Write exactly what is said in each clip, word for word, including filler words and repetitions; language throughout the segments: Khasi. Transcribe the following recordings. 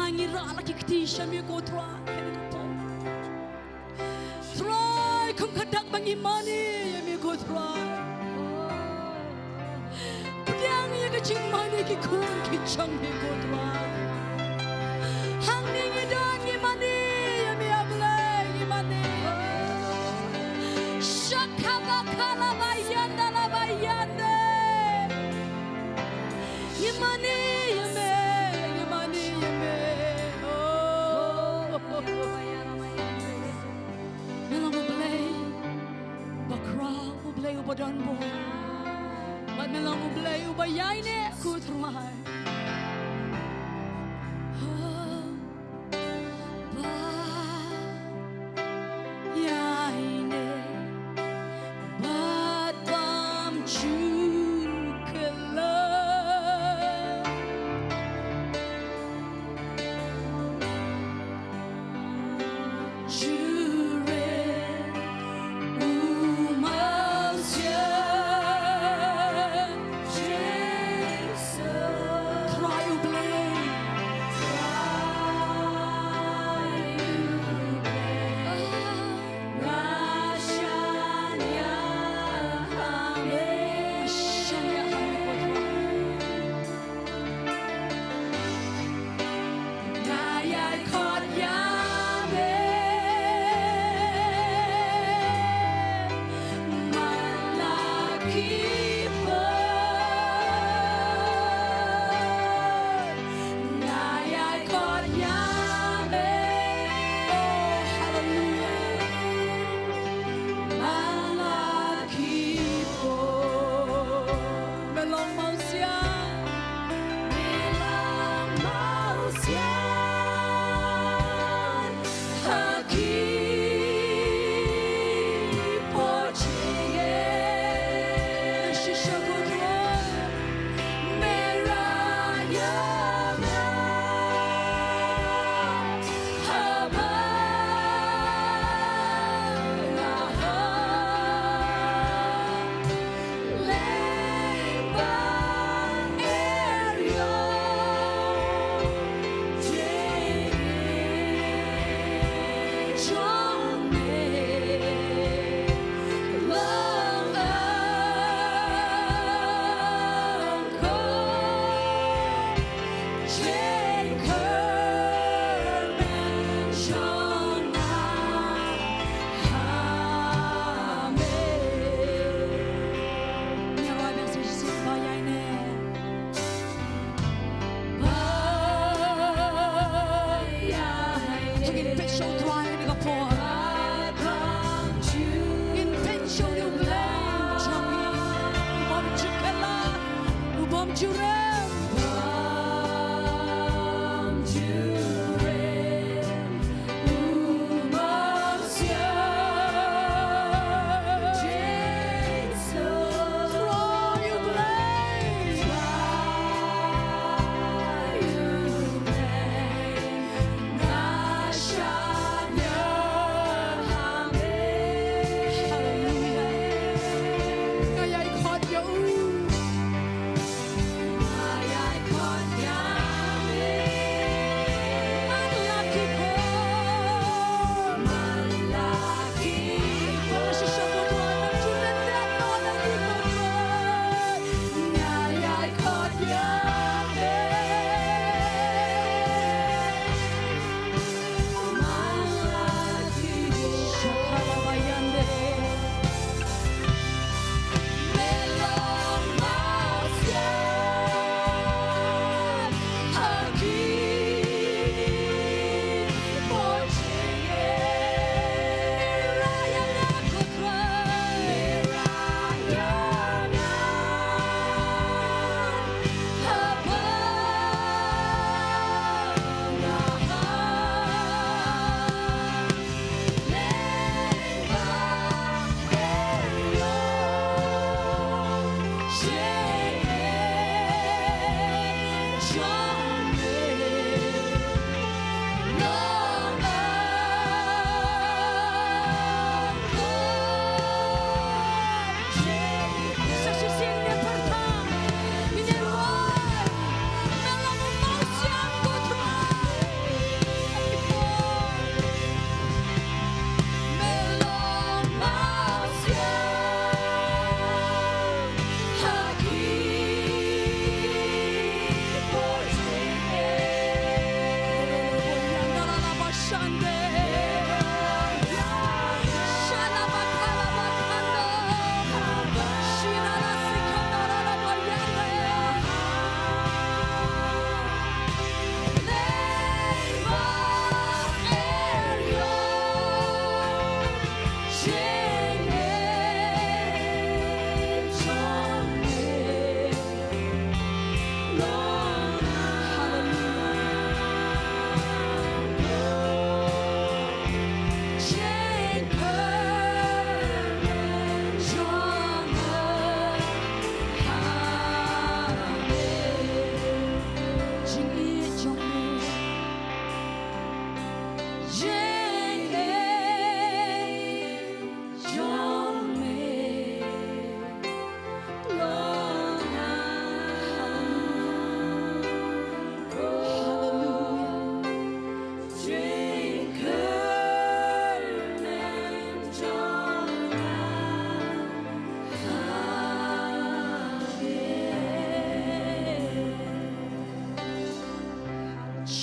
Ngi rah la ki kti sha me ko Trai. Trai, kum ka dak ba ngi mane ïa me ko Trai. Pdiang ïa ka jingmane ki khun ki jong me ko Trai. Hangne ngi don ngi mane ïa me A Blei, ngi mane. Shakabakalabayandalabayande. Ngi mane ïa me, ngi mane ïa me. Oh. Me long U Blei uba khraw, U Blei uba don bor. Bad me long U Blei uba ïaineh ko Trai. Oh. Ba ïaineh bad bam jukla. Jure u mawsiang Jisu. Trai U Blei. Trai U Blei. Nga shaniah ha me.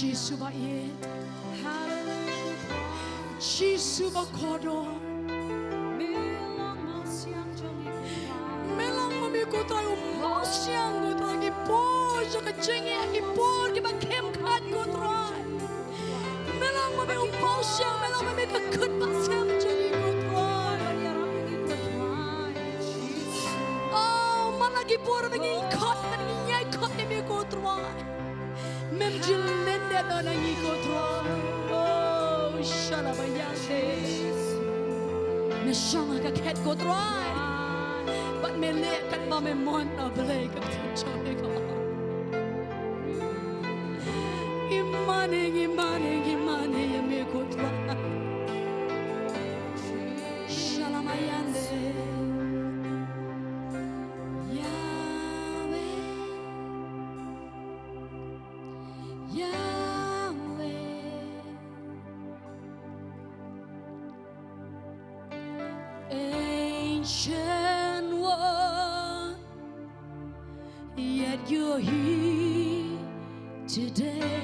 Jisu ba ïeit. Jisu ba kordor. Me long ma me ko Trai u mawsiang ko Trai, ki por jong ka jingeh, ki por kiba kham khat ko Trai. Me long ma me u mawsiang, me long ma me ka kut ba sem jong ngi ko Trai. Oh, man la ki por ba ngi khot, ba ngi ïai khot ïa me ko Trai. Mem ju lyndet noh na ngi ko Trai. Oh, shala ba ïa se. Me shong ha ka khet ko Trai. Bad me leh katba me mon, oh Blei, ka ktien jong me ko. Ngi mane, ngi mane, ngi mane ïa me ko Trai. Shala ba ïa se. Yahweh. Yahweh, Ancient One, yet you're here today.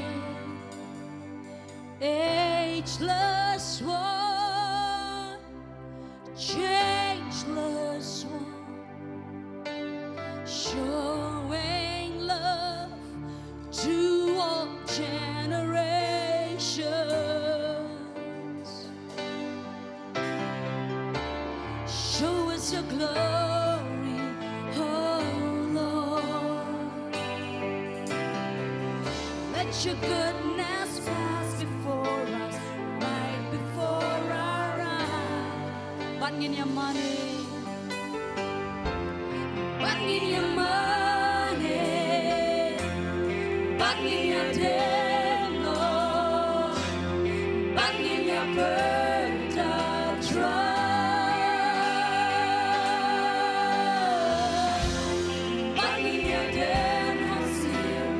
Ageless One, Changeless One, showing love to all generations. Show us your glory, oh Lord. Let your goodness pass before us, right before our eyes. Bad ngin ïa mane. Bad ngin ïa mane. Bad ngin ïa dem noh. Bad ngin ïa pyrta Trai. Bad ngin ïa dem ha sien.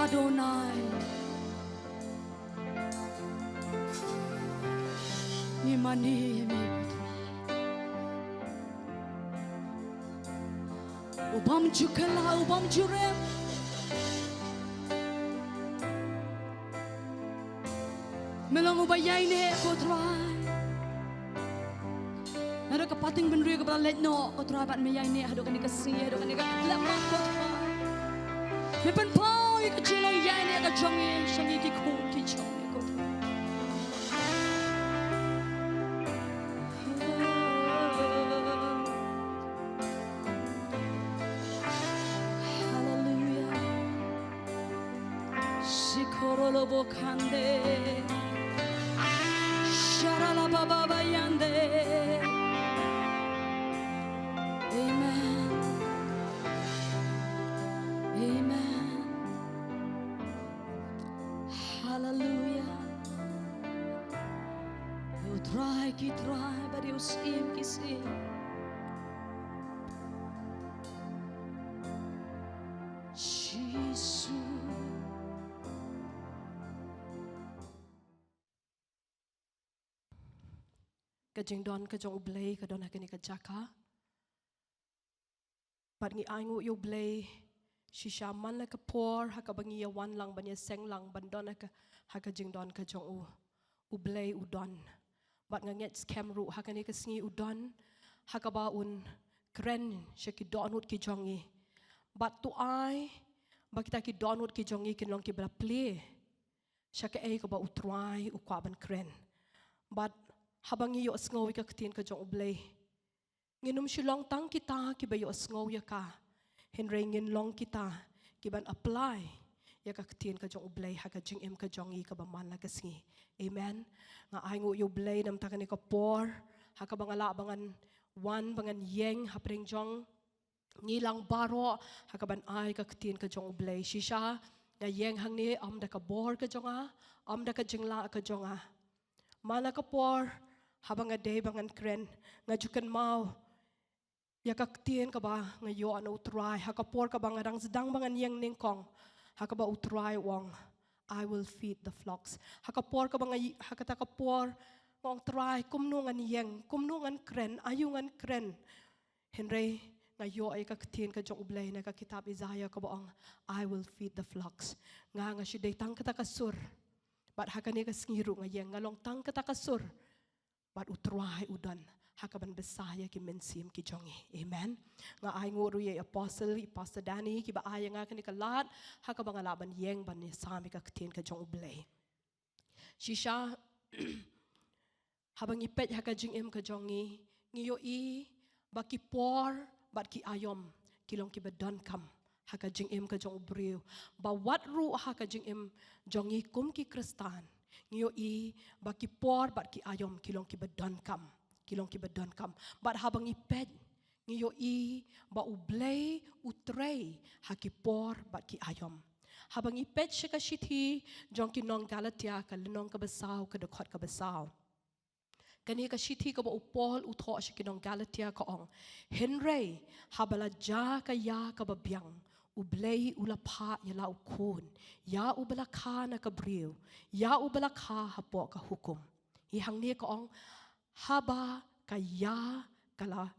Adonai. Ngi mane ïa me, ko Trai. U bym ju kylla, u bym ju rem. Me long uba ïaineh, ko Trai. Naduh ka pateng bynriew kaba la leit noh, ko Trai, bad me ïaineh haduh kane ka sngi, haduh kane ka khyllipmat, ko Trai. Me pynpaw ïa ka jinglong ïaineh ka jong ngi sha ngi ki khun ki jong me, ko Trai. Hallelujah. Shikorolo bokande. Sharala baba bayande. Amen. Amen. Hallelujah. U Trai ki trai, bad u Syiem ki syiem. Jisu. Ka jingdon ka jong U Blei ka don ha kane ka jaka. Bad ngi ainguh ïa U Blei shisha man la ka por ha kaba ngi ïa wan lang ban ïa seng lang ban don ha ka, ha ka jingdon ka jong u. U Blei u don. Bad nga ngeit skhem ruh ha kane ka sngi u don ha kaba un kren sha ki dohnud ki jong ngi. Bad to ai ba kita ki dohnud ki jong ngi kin long kiba la plie sha kaei kaba U Trai u kwah ban kren. Bad haba ngi ïohsngew ïa ka ktien ka jong U Blei, ngin ym shu long tang kita kiba ïohsngew ïa ka, hynrei ngin long kita kiban apply ïa ka ktien ka jong U Blei ha ka jingim ka jong ngi kaba man la ka sngi. Amen. Nga ainguh ïa U Blei namar kane ka por ha kaba nga lah ba ngan wan ba ngan ïeng hapdeng jong ngi lang baroh ha kaban ai ka ktien ka jong U Blei. Shisha nga ïeng hangne ym da ka bor ka jong nga, ym da ka jinglah ka jong nga. Man la ka por haba nga dei ba ngan kren, nga ju kynmaw ïa ka ktien kaba nga ïoh na U Trai ha ka por kaba nga dang sdang ba ngan ïeng nyngkong, ha kaba U Trai u ong, "I will feed the flocks." Ha ka por kaba nga ï-, ha kata ka por nga ong, "Trai, kumno ngan ïeng, kumno ngan kren, aïu ngan kren?" Hynrei nga ïoh ïa ka ktien ka jong U Blei na ka kitab Isaiah kaba ong, "I will feed the flocks." Nga, nga shu dei tang kata ka sur. Bad ha kane ka sngi ruh nga ïeng nga long tang kata ka sur. Bad U Trai u don ha kaban bsa ïa ki mynsiem ki jong ngi. Amen. Nga ainguh ruh ïa i apostle, i Pastor Danny, kiba ai ïa nga kane ka lad ha kaba nga lah ban ïeng ban ïasam ïa ka ktien ka jong U Blei. Shisha, haba ngi peit ha ka jingim ka jong ngi, ngi ïohi ba ki por bad ki aïom ki long kiba donkam ha ka jingim ka jong u briew. Ba wat ruh ha ka jingim jong ngi kum ki Khristan, ngi ïohi ba ki por bad ki aïom ki long kiba donkam, ki long kiba donkam. Bad haba ngi peit, ngi ïohi ba U Blei u trei ha ki por bad ki aïom. Haba ngi peit sha ka shithi jong ki nong Galatia, ka lynnong kaba saw, ka dkhot kaba saw. Kane ka shithi kaba u Paul u thoh sha ki nong Galatia ka ong, "Hynrei haba la jia ka ïa kaba biang, U Blei u la phah ïa la u Khun, ïa uba la kha na ka briew, ïa uba la kha hapoh ka hukum." Hi hangne ka ong, haba ka ïa ka la,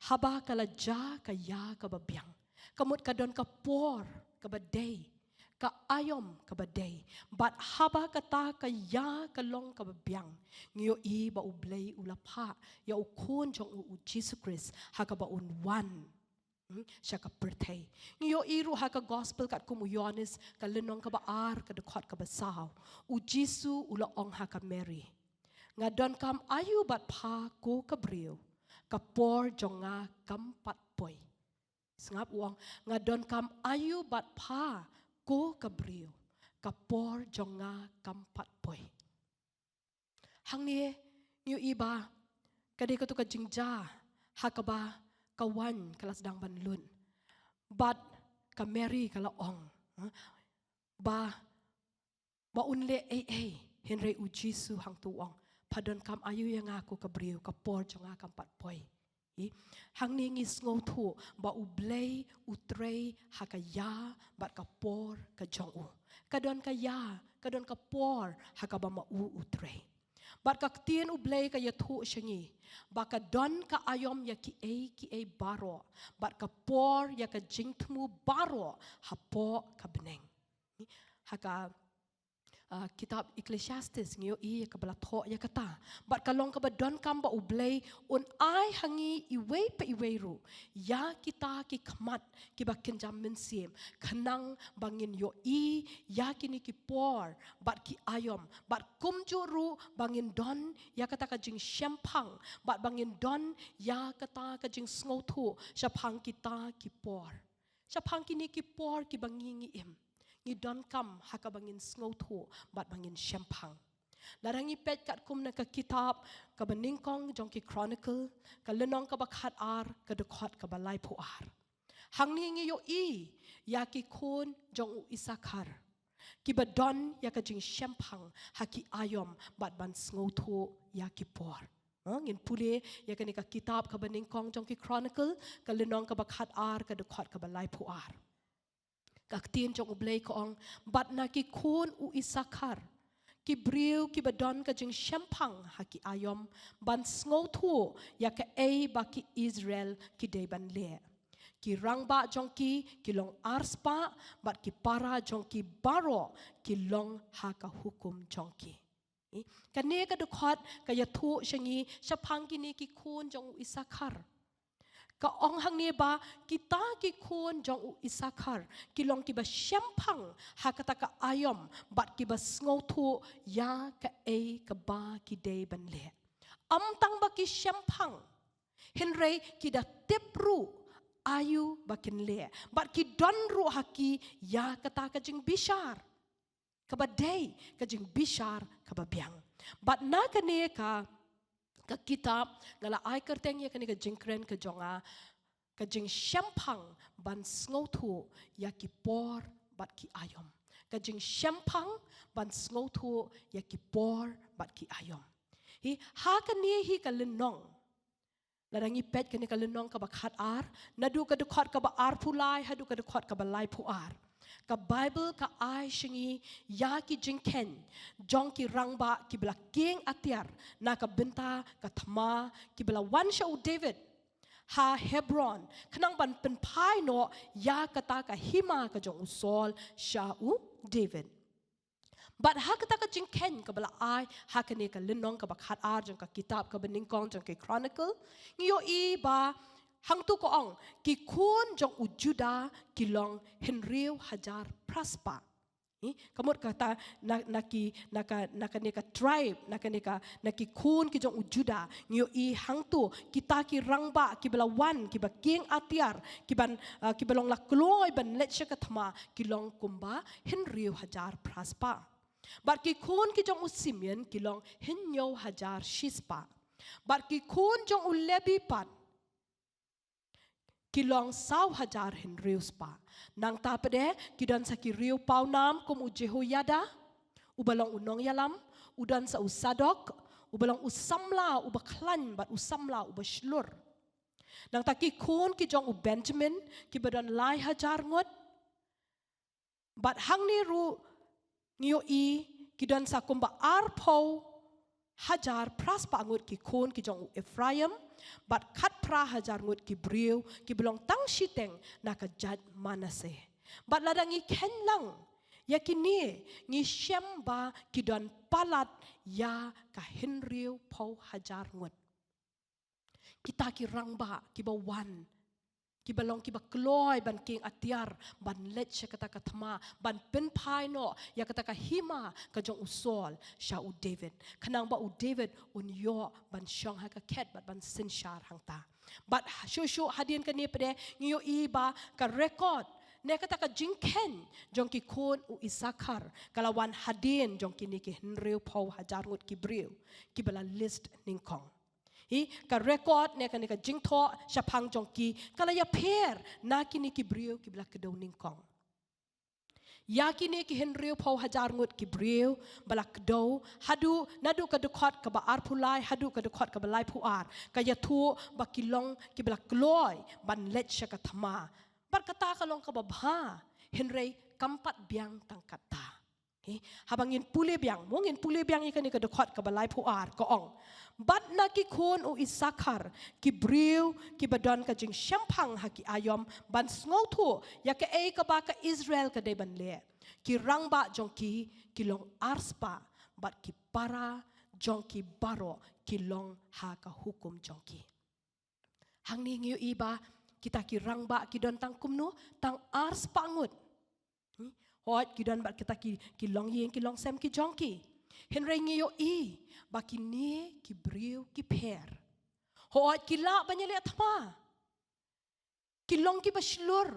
haba ka la jia ka ïa kaba biang. Ka mut ka don ka por kaba dei, ka aïom kaba dei. Bad haba kata ka ïa ka long kaba biang, ngi ïohi ba U Blei u la phah ïa u Khun jong u, u Jisu Khrist, ha kaba un wan, hmm, sha ka pyrthei. Ngi ïohi ruh ha ka gospel katkum u Ïoannis, ka lynnong kaba ar, ka dkhot kaba saw. U Jisu u la ong ha ka Mary, "Nga donkam aïu bad pha ko ka briew, ka por jong nga kam pat poi." Sngap, u ong, "Nga donkam aïu bad pha ko ka briew, ka por jong nga kam pat poi." Hangne ngi ïohi ba ka dei kato ka jingjia ha kaba ka waiñ ka la sdang ban lut. Bad ka Mary ka la ong, ha, ba, ba un leh ei ei, hynrei u Jisu hangto u ong, "Pha donkam aïu ïa nga ko ka briew, ka por jong nga kam pat poi." I, hangne ngi sngewthuh ba U Blei u trei ha ka ïa bad ka por ka jong u. Ka don ka ïa, ka don ka por ha kaba ma u u trei. Bad ka ktien U Blei ka ïathuh sha ngi ba ka don ka aïom ïa kiei kiei baroh, bad ka por ïa ka jingthmu baroh hapoh ka bneng. Ha ka, ah, kitab Ecclesiastes ngi ïohi ïa kaba la thoh ïa kata. Bad ka long kaba donkam ba U Blei un ai ha ngi iwei pa iwei ruh ïa kita ki khmat kiba kynja mynsiem, khnang ba ngin ïohi ïa kine ki por bad ki aïom, bad kumjuh ruh ba ngin don ïa kata ka jingshemphang, bad ba ngin don ïa kata ka jingsngewthuh shaphang kita ki por. Shaphang kine ki por kiba ngi ngi im, ngi donkam ha kaba ngin sngewthuh bad ba ngin shemphang. Lada ngi peit katkum na ka kitab kaba nyngkong jong ki Chronicle, ka lynnong kaba khatar, ka dkhot kaba laiphew ar. Hangne ngi ïohi ïa ki khun jong u Isakhar kiba don ïa ka jingshemphang ha ki aïom bad ban sngewthuh ïa ki por. Ha, ngin pule ïa kane ka kitab kaba nyngkong jong ki Chronicle, ka lynnong kaba khatar, ka dkhot kaba laiphew ar. Ka ktien jong U Blei ka ong, bad na ki khun u Isakhar, ki briew kiba don ka jingshemphang ha ki aïom ban sngewthuh ïa kaei ba ki Israel ki dei ban leh. Ki rangbah jong ki ki long arspah, bad ki para jong ki baroh ki long ha ka hukum jong ki. I, kane ka dkhot ka ïathuh sha ngi shaphang kine ki khun jong u Isakhar. Ka ong hangne ba kita ki khun jong u Isakhar ki long kiba shemphang ha kata ka aïom bad kiba sngewthuh ïa kaei kaba ki dei ban leh. Ym tang ba ki shemphang, hynrei ki da tip ruh aïu ba kin leh, bad ki don ruh ha ki ïa kata ka jingbishar kaba dei ka jingbishar kaba biang. Bad na kane ka, ka kitab, nga la ai kyrteng ïa kane ka jingkren ka jong nga, ka jingshemphang ban sngewthuh ïa ki por bad ki aïom. Ka jingshemphang ban sngewthuh ïa ki por bad ki aïom. Hi, ha kane hi ka lynnong, lada ngi peit kane ka lynnong kaba khatar, naduh ka dkhot kaba arphew lai haduh ka dkhot kaba laiphew ar, ka Baibl ka ai sha ngi ïa ki jingkheiñ jong ki rangbah kiba la kieng atiar na ka bynta ka thma, kiba la wan sha u David ha Hebron, khnang ban pynphai noh ïa kata ka hima ka jong u Saul sha u David. Bad ha kata ka jingkheiñ kaba la ai ha kane ka lynnong kaba khatar jong ka kitab kaba nyngkong jong ki Chronicle, ngi ïohi ba hangto ka ong, ki khun jong u Judah ki long hynriew hajar phra spah. Hi, ka mut kata na, na ki, na ka, na kane ka tribe, na kane ka, na ki khun ki jong u Judah, ngi ïohi hangto kita ki rangbah kiba la wan, kiba kieng atiar, kiban, ah, kiba long la kloi ban leit sha ka thma, ki long kumba hynriew hajar phra spah. Bad ki khun ki jong u Simeon ki long hynñiew hajar shi spah. Bad ki khun jong u Lebi pat ki long saw hajar hynriew spah. Nangta pat de ki don sa ki riewpawnam kum u Jehoiada, uba long u nongïalam, u don sa u Sadok, uba long u samla uba khlaiñ bad u samla uba shlur. Nangta ki khun ki jong u Benjamin kiba don lai hajar ngut. Bad hangne ruh ngi ïohi ki don sa kumba arphew hajar phra spah ngut ki khun ki jong u Ephraim, bad khatphra hajar ngut ki briew kiba long tang shiteng na ka jait Manasseh. Bad lada ngi kheiñ lang ïa kine, ngi shem ba ki don palat ïa ka hynriewphew hajar ngut. Kita ki rangbah kiba wan, kiba long kiba kloi ban kieng atiar ban leit sha kata ka thma, ban pynphai noh ïa kata ka hima ka jong u Saul sha u David, khnang ba u David un ïoh ban shong ha ka khet bad ban synshar hangta. Bad shuh shuh hadien kane pat de ngi ïohi ba ka record ne kata ka jingkheiñ jong ki khun u Isakhar ka la wan hadien jong kine ki hynriewphew hajar ngut ki briew kiba la list nyngkong. Hi, ka record ne kane ka jingthoh shaphang jong ki ka la ïapher na kine ki briew kiba la kdew nyngkong. Ïa kine ki hynriewphew hajar ngut ki briew ba la kdew, haduh, naduh ka dkhot kaba arphew lai haduh ka dkhot kaba laiphew ar, ka ïathuh ba ki long kiba la kloi ban leit sha ka thma. Bad kata ka long kaba bha, hynrei kam pat biang tang katta. He, haba ngin pule biang, mo ngin pule biang ïa kane ka dkhot kaba laiphew ar, ka ong: Bad na ki khun u Isakhar, ki briew kiba don ka jingshemphang ha ki aïom, ban sngewthuh ïa kaei kaba ka Israel ka dei ban leh, ki rangbah jong ki ki long arspah, bad ki para jong ki baroh ki long ha ka hukum jong ki. Hangne ngi ïohi ba kita ki rangbah ki don tang kumno, tang arspah ngut. Hmm? Hooid, ki don bad kita ki, ki longïing, ki longsem ki jong ki. Hynrei ngi ïohi ba kine ki briew ki pher. Hooid, ki lah ban ïaleh thma. Ki long kiba shlur.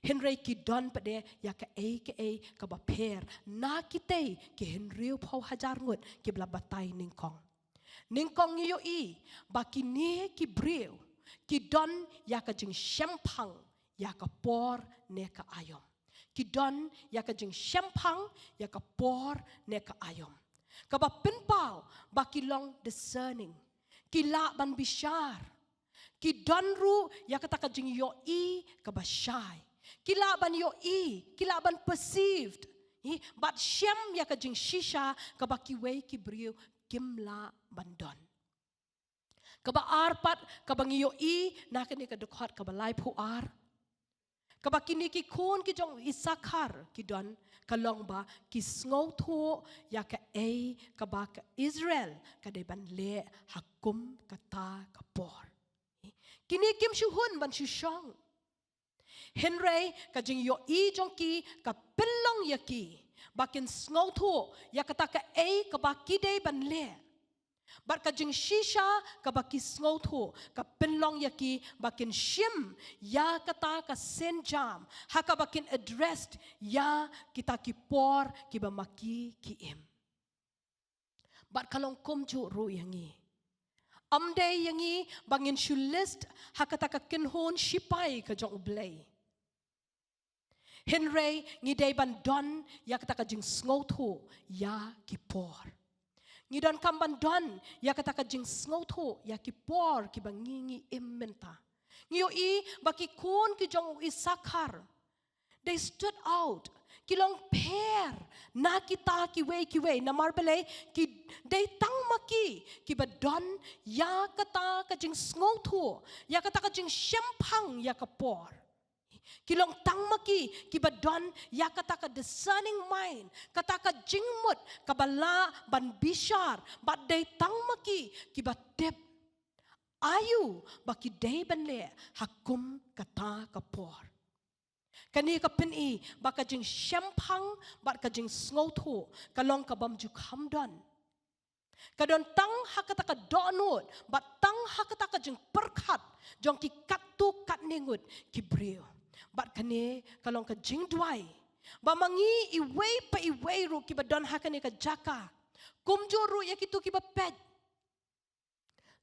Hynrei ki don pat de ïa kaei kaei kaba pher na kitei ki hynriewphew hajar ngut kiba la batai nyngkong. Nyngkong ngi ïohi ba kine ki briew ki don ïa ka jingshemphang ïa ka por ne ka aïom. Ki don ïa ka jingshemphang ïa ka por ne ka aïom. Kaba pynpaw ba ki long discerning. Ki lah ban bishar. Ki don ruh ïa kata ka jingïohi kaba shai. Ki lah ban ïohi, ki lah ban perceived. Hi, bad shem ïa ka jingshisha kaba kiwei ki briew kim lah ban don. Kaba ar pat, kaba ngi ïohi na kane ka dkhot kaba laiphew ar, kaba kine ki khun ki jong u Isakhar ki don, ka long ba ki sngewthuh ïa kaei kaba ka Israel ka dei ban leh ha kum kata ka por. Kine kim shu hun ban shu shong. Hynrei ka jingïohi jong ki ka pynlong ïa ki ba kin sngewthuh ïa kata kaei kaba ki dei ban leh. Bad ka jingshisha kaba ki sngewthuh ka pynlong ïa ki ba kin shim ïa kata ka sienjam ha kaba kin address ïa kita ki por kiba ma ki ki im. Bad ka long kumjuh ruh ïa ngi. Ym dei ïa ngi ba ngin shu list ha kata ka kynhun shipai ka jong U Blei. Hynrei ngi dei ban don ïa kata ka jingsngewthuh ïa ki por. Ngi donkam ban don ïa kata ka jingsngewthuh ïa ki por kiba ngi ngi im mynta. Ngi ïohi ba ki khun ki jong u Isakhar, they stood out. Ki long pher na kita kiwei kiwei. Namar balei? Ki dei tang ma ki kiba don ïa kata ka jingsngewthuh, ïa kata ka jingshemphang ïa ka por. Ki long tang ma ki kiba don ïa kata ka discerning mind, kata ka jingmut kaba lah ban bishar, bad dei tang ma ki kiba tip aïu ba ki dei ban leh ha kum kata ka por. Kane ka pyni ba ka jingshemphang bad ka jingsngewthuh ka long ka bym ju kham don. Ka don tang ha kata ka dohnud bad tang ha kata ka jingpyrkhat jong ki katto katne ngut ki briew. Bad kane ka long ka jingduwai ba ma ngi iwei pa iwei ruh kiba don ha kane ka jaka, kumjuh ruh ïa kito kiba peit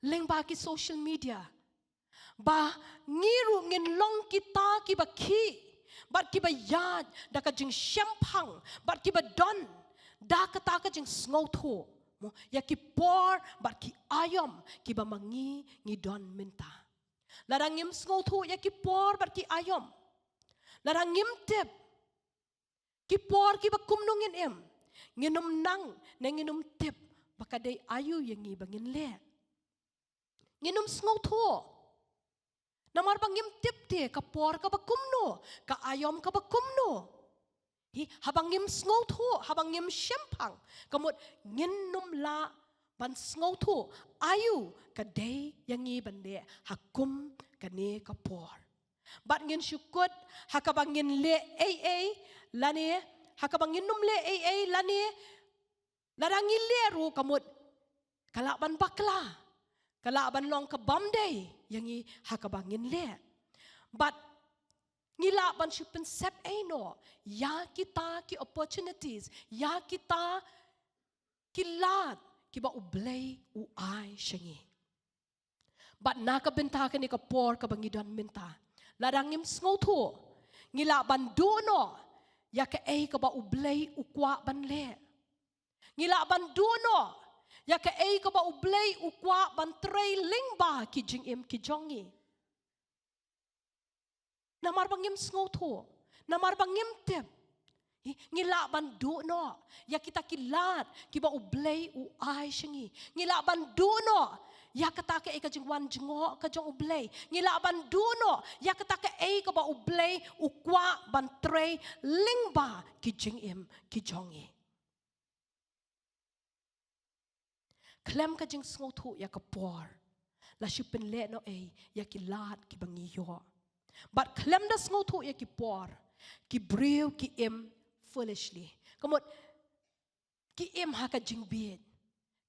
lyngba ki social media, ba ngi ruh ngin long kita kiba khih bad kiba ïaid da ka jingshemphang bad kiba don da kata ka jingsngewthuh, mo, ïa ki por bad ki aïom kiba ma ngi ngi don mynta. Lada ngim sngewthuh ïa ki por bad ki aïom, lada ngim tip ki por kiba kumno ngin im, ngin ym nang ne ngin ym tip ba ka dei aïu ïa ngi ba ngin leh. Ngin ym sngewthuh. Namar ba ngim tip te ka por kaba kumno, ka aïom kaba kumno. Hi, haba ngim sngewthuh, haba ngim shemphang, ka mut ngin ym lah ban sngewthuh aïu ka dei ïa ngi ban leh ha kum kane ka por. Bad ngin shu kut ha kaba ngin leh ei ei lane ha kaba ngin ym leh ei ei, lane lada ngi leh ruh ka mut ka lah ban bakla, ka lah ban long ka bym dei ïa ngi ha kaba ngin leh. Bad ngi lah ban shu pynsep ei noh ïa kita ki opportunities, ïa kita ki lad kiba U Blei u ai sha ngi. Bad na ka bynta kane ka por kaba ngi don mynta, lada ngim sngewthuh, ngi lah ban duh noh ïa kaei kaba U Blei u kwah ban leh. Ngi lah ban duh noh ïa kaei kaba U Blei u kwah ban trei lyngba ki jingim ki jong ngi. Namar ba ngim sngewthuh, namar ba ngim tip. Hi, ngi lah ban duh noh ïa kita ki lad kiba U Blei u ai sha ngi. Ngi lah ban duh noh ïa kata kaei ka jingwan jngoh ka jong U Blei. Ngi lah ban duh noh ïa kata kaei kaba U Blei u kwah ban trei lyngba ki jingim ki jong ngi. Khlem ka jingsngewthuh ïa ka por, la shu pynlehnohei ïa ki lad kiba ngi ïoh. Bad khlem da sngewthuh ïa ki por, ki briew ki im foolishly. Ka mut, ki im ha ka jingbieit.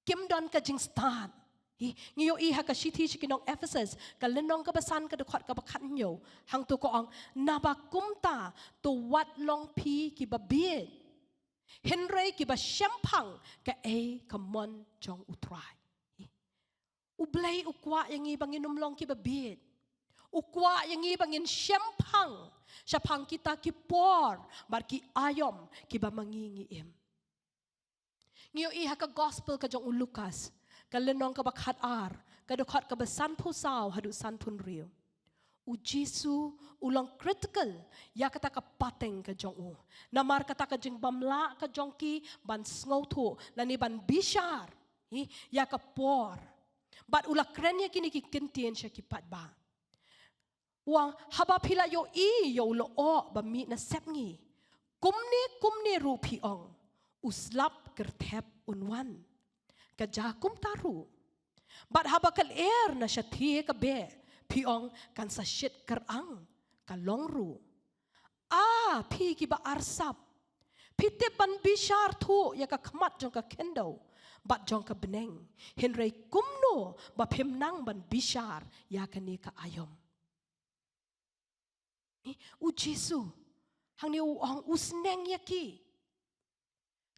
Kim don ka jingstad. Hi, ngi ïohi ha ka shithi sha ki nong Ephesus, ka lynnong kaba san, ka dkhot kaba khathynñiew. Hangto ka ong, naba kumta to wat long phi kiba bieit, hynrei kiba shemphang kaei ka mon jong U Trai. U Blei u kwah ïa ngi ba ngin ym long kiba bieit. U kwah ïa ngi ba ngin shemphang shaphang kita ki por bad ki aïom kiba ma ngi ngi im. Ngi ïohi ha ka gospel ka jong u Lukas, ka lynnong kaba khatar, ka dkhot kaba sanphew saw haduh sanphew hynriew. U Jisu u long critical ïa kata ka pateng ka jong u. Namar kata ka jingbymlah ka jong ki ban sngewthuh lane ban bishar, hi, ïa ka por. Bad u la kren ïa kine ki kyntien sha ki paidbah. U ong, haba phi la ïohi ïa u lyoh ba mih na sepngi, kumne kumne ruh phi ong, u slap kyrthep un wan. Ka jia kumta ruh. Bad haba ka lyer na shathie ka beh, phi ong kan sa shit kyrang, ka long ruh. A phi kiba arsap, phi tip ban bishar thuh ïa ka khmat jong ka khyndew bad jong ka bneng, hynrei kumno ba phim nang ban bishar ïa kane ka aïom. Eh, u Jisu hangne u ong, u sneng ïa ki.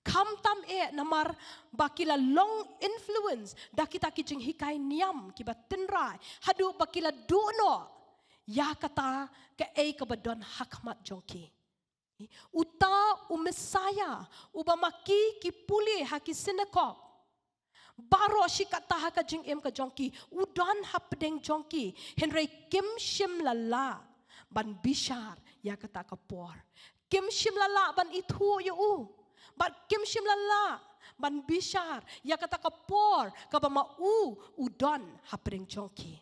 Khamtam eh namar ba ki la long influence da kita ki jinghikai niam kiba tynrai, haduh ba ki la duh noh ïa kata kaei kaba don ha khmat jong ki. Uta u Messiah uba ma ki ki pule ha ki synagog. Baroh shi katta ha ka jingim ka jong ki, u don hapdeng jong ki, hynrei kim shym la lah ban bishar ïa kata ka por. Kim shym la lah ban ithuh ïa u. Bad kim shym la lah ban bishar ïa kata ka por kaba ma u u don hapdeng jong ki.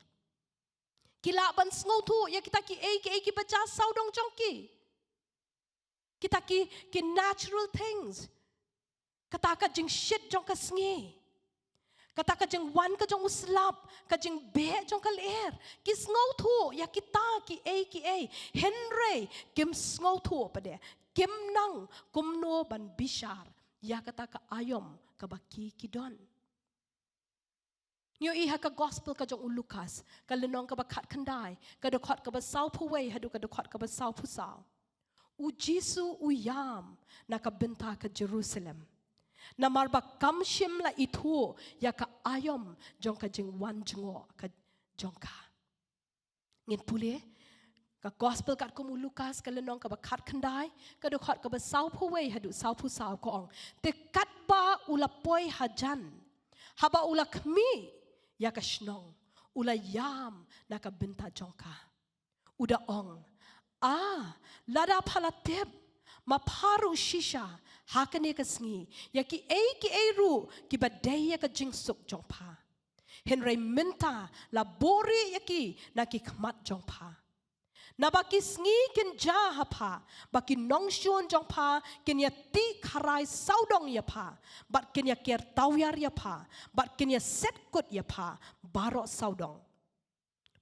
Ki lah ban sngewthuh ïa kita kiei kiei kiba jia sawdong jong ki. Kita ki, ki natural things. Kata ka jingshit jong ka sngi. Kata ka jingwan ka jong u slap, ka jingbeh jong ka lyer. Ki sngewthuh ïa kita kiei kiei. Hynrei kim sngewthuh pat de, kim nang kumno ban bishar ïa kata ka aïom kaba ki ki don. Ngi ïohi ha ka gospel ka jong u Lukas, ka lynnong kaba khatkhyndai, ka dkhot kaba sawphew wei haduh ka dkhot kaba sawphew saw. U Jisu u ïam na ka bynta ka Jerusalem. Namar ba kam shym la ithuh ïa ka aïom jong ka jingwan jngoh ka jong ka. Ngin pule ka gospel katkum u Lukas, ka lynnong kaba khatkhyndai, ka dkhot kaba sawphew wei haduh sawphew saw, ka ong, te katba u la poi hajan, haba u la khmih ïa ka shnong, u la ïam na ka bynta jong ka. U da ong, a, lada pha la tip ma pha ruh shisha ha kane ka sngi ïa kiei kiei ruh kiba dei ïa ka jingsuk jong pha. Hynrei mynta la buhrieh ïa ki na ki khmat jong pha. Naba ki sngi kin jia ha pha, ba ki nongshun jong pha kin ïa tih kharai sawdong ïa pha, bad kin ïa ker tawiar ïa pha, bad kin ïa set kut ïa pha baroh sawdong.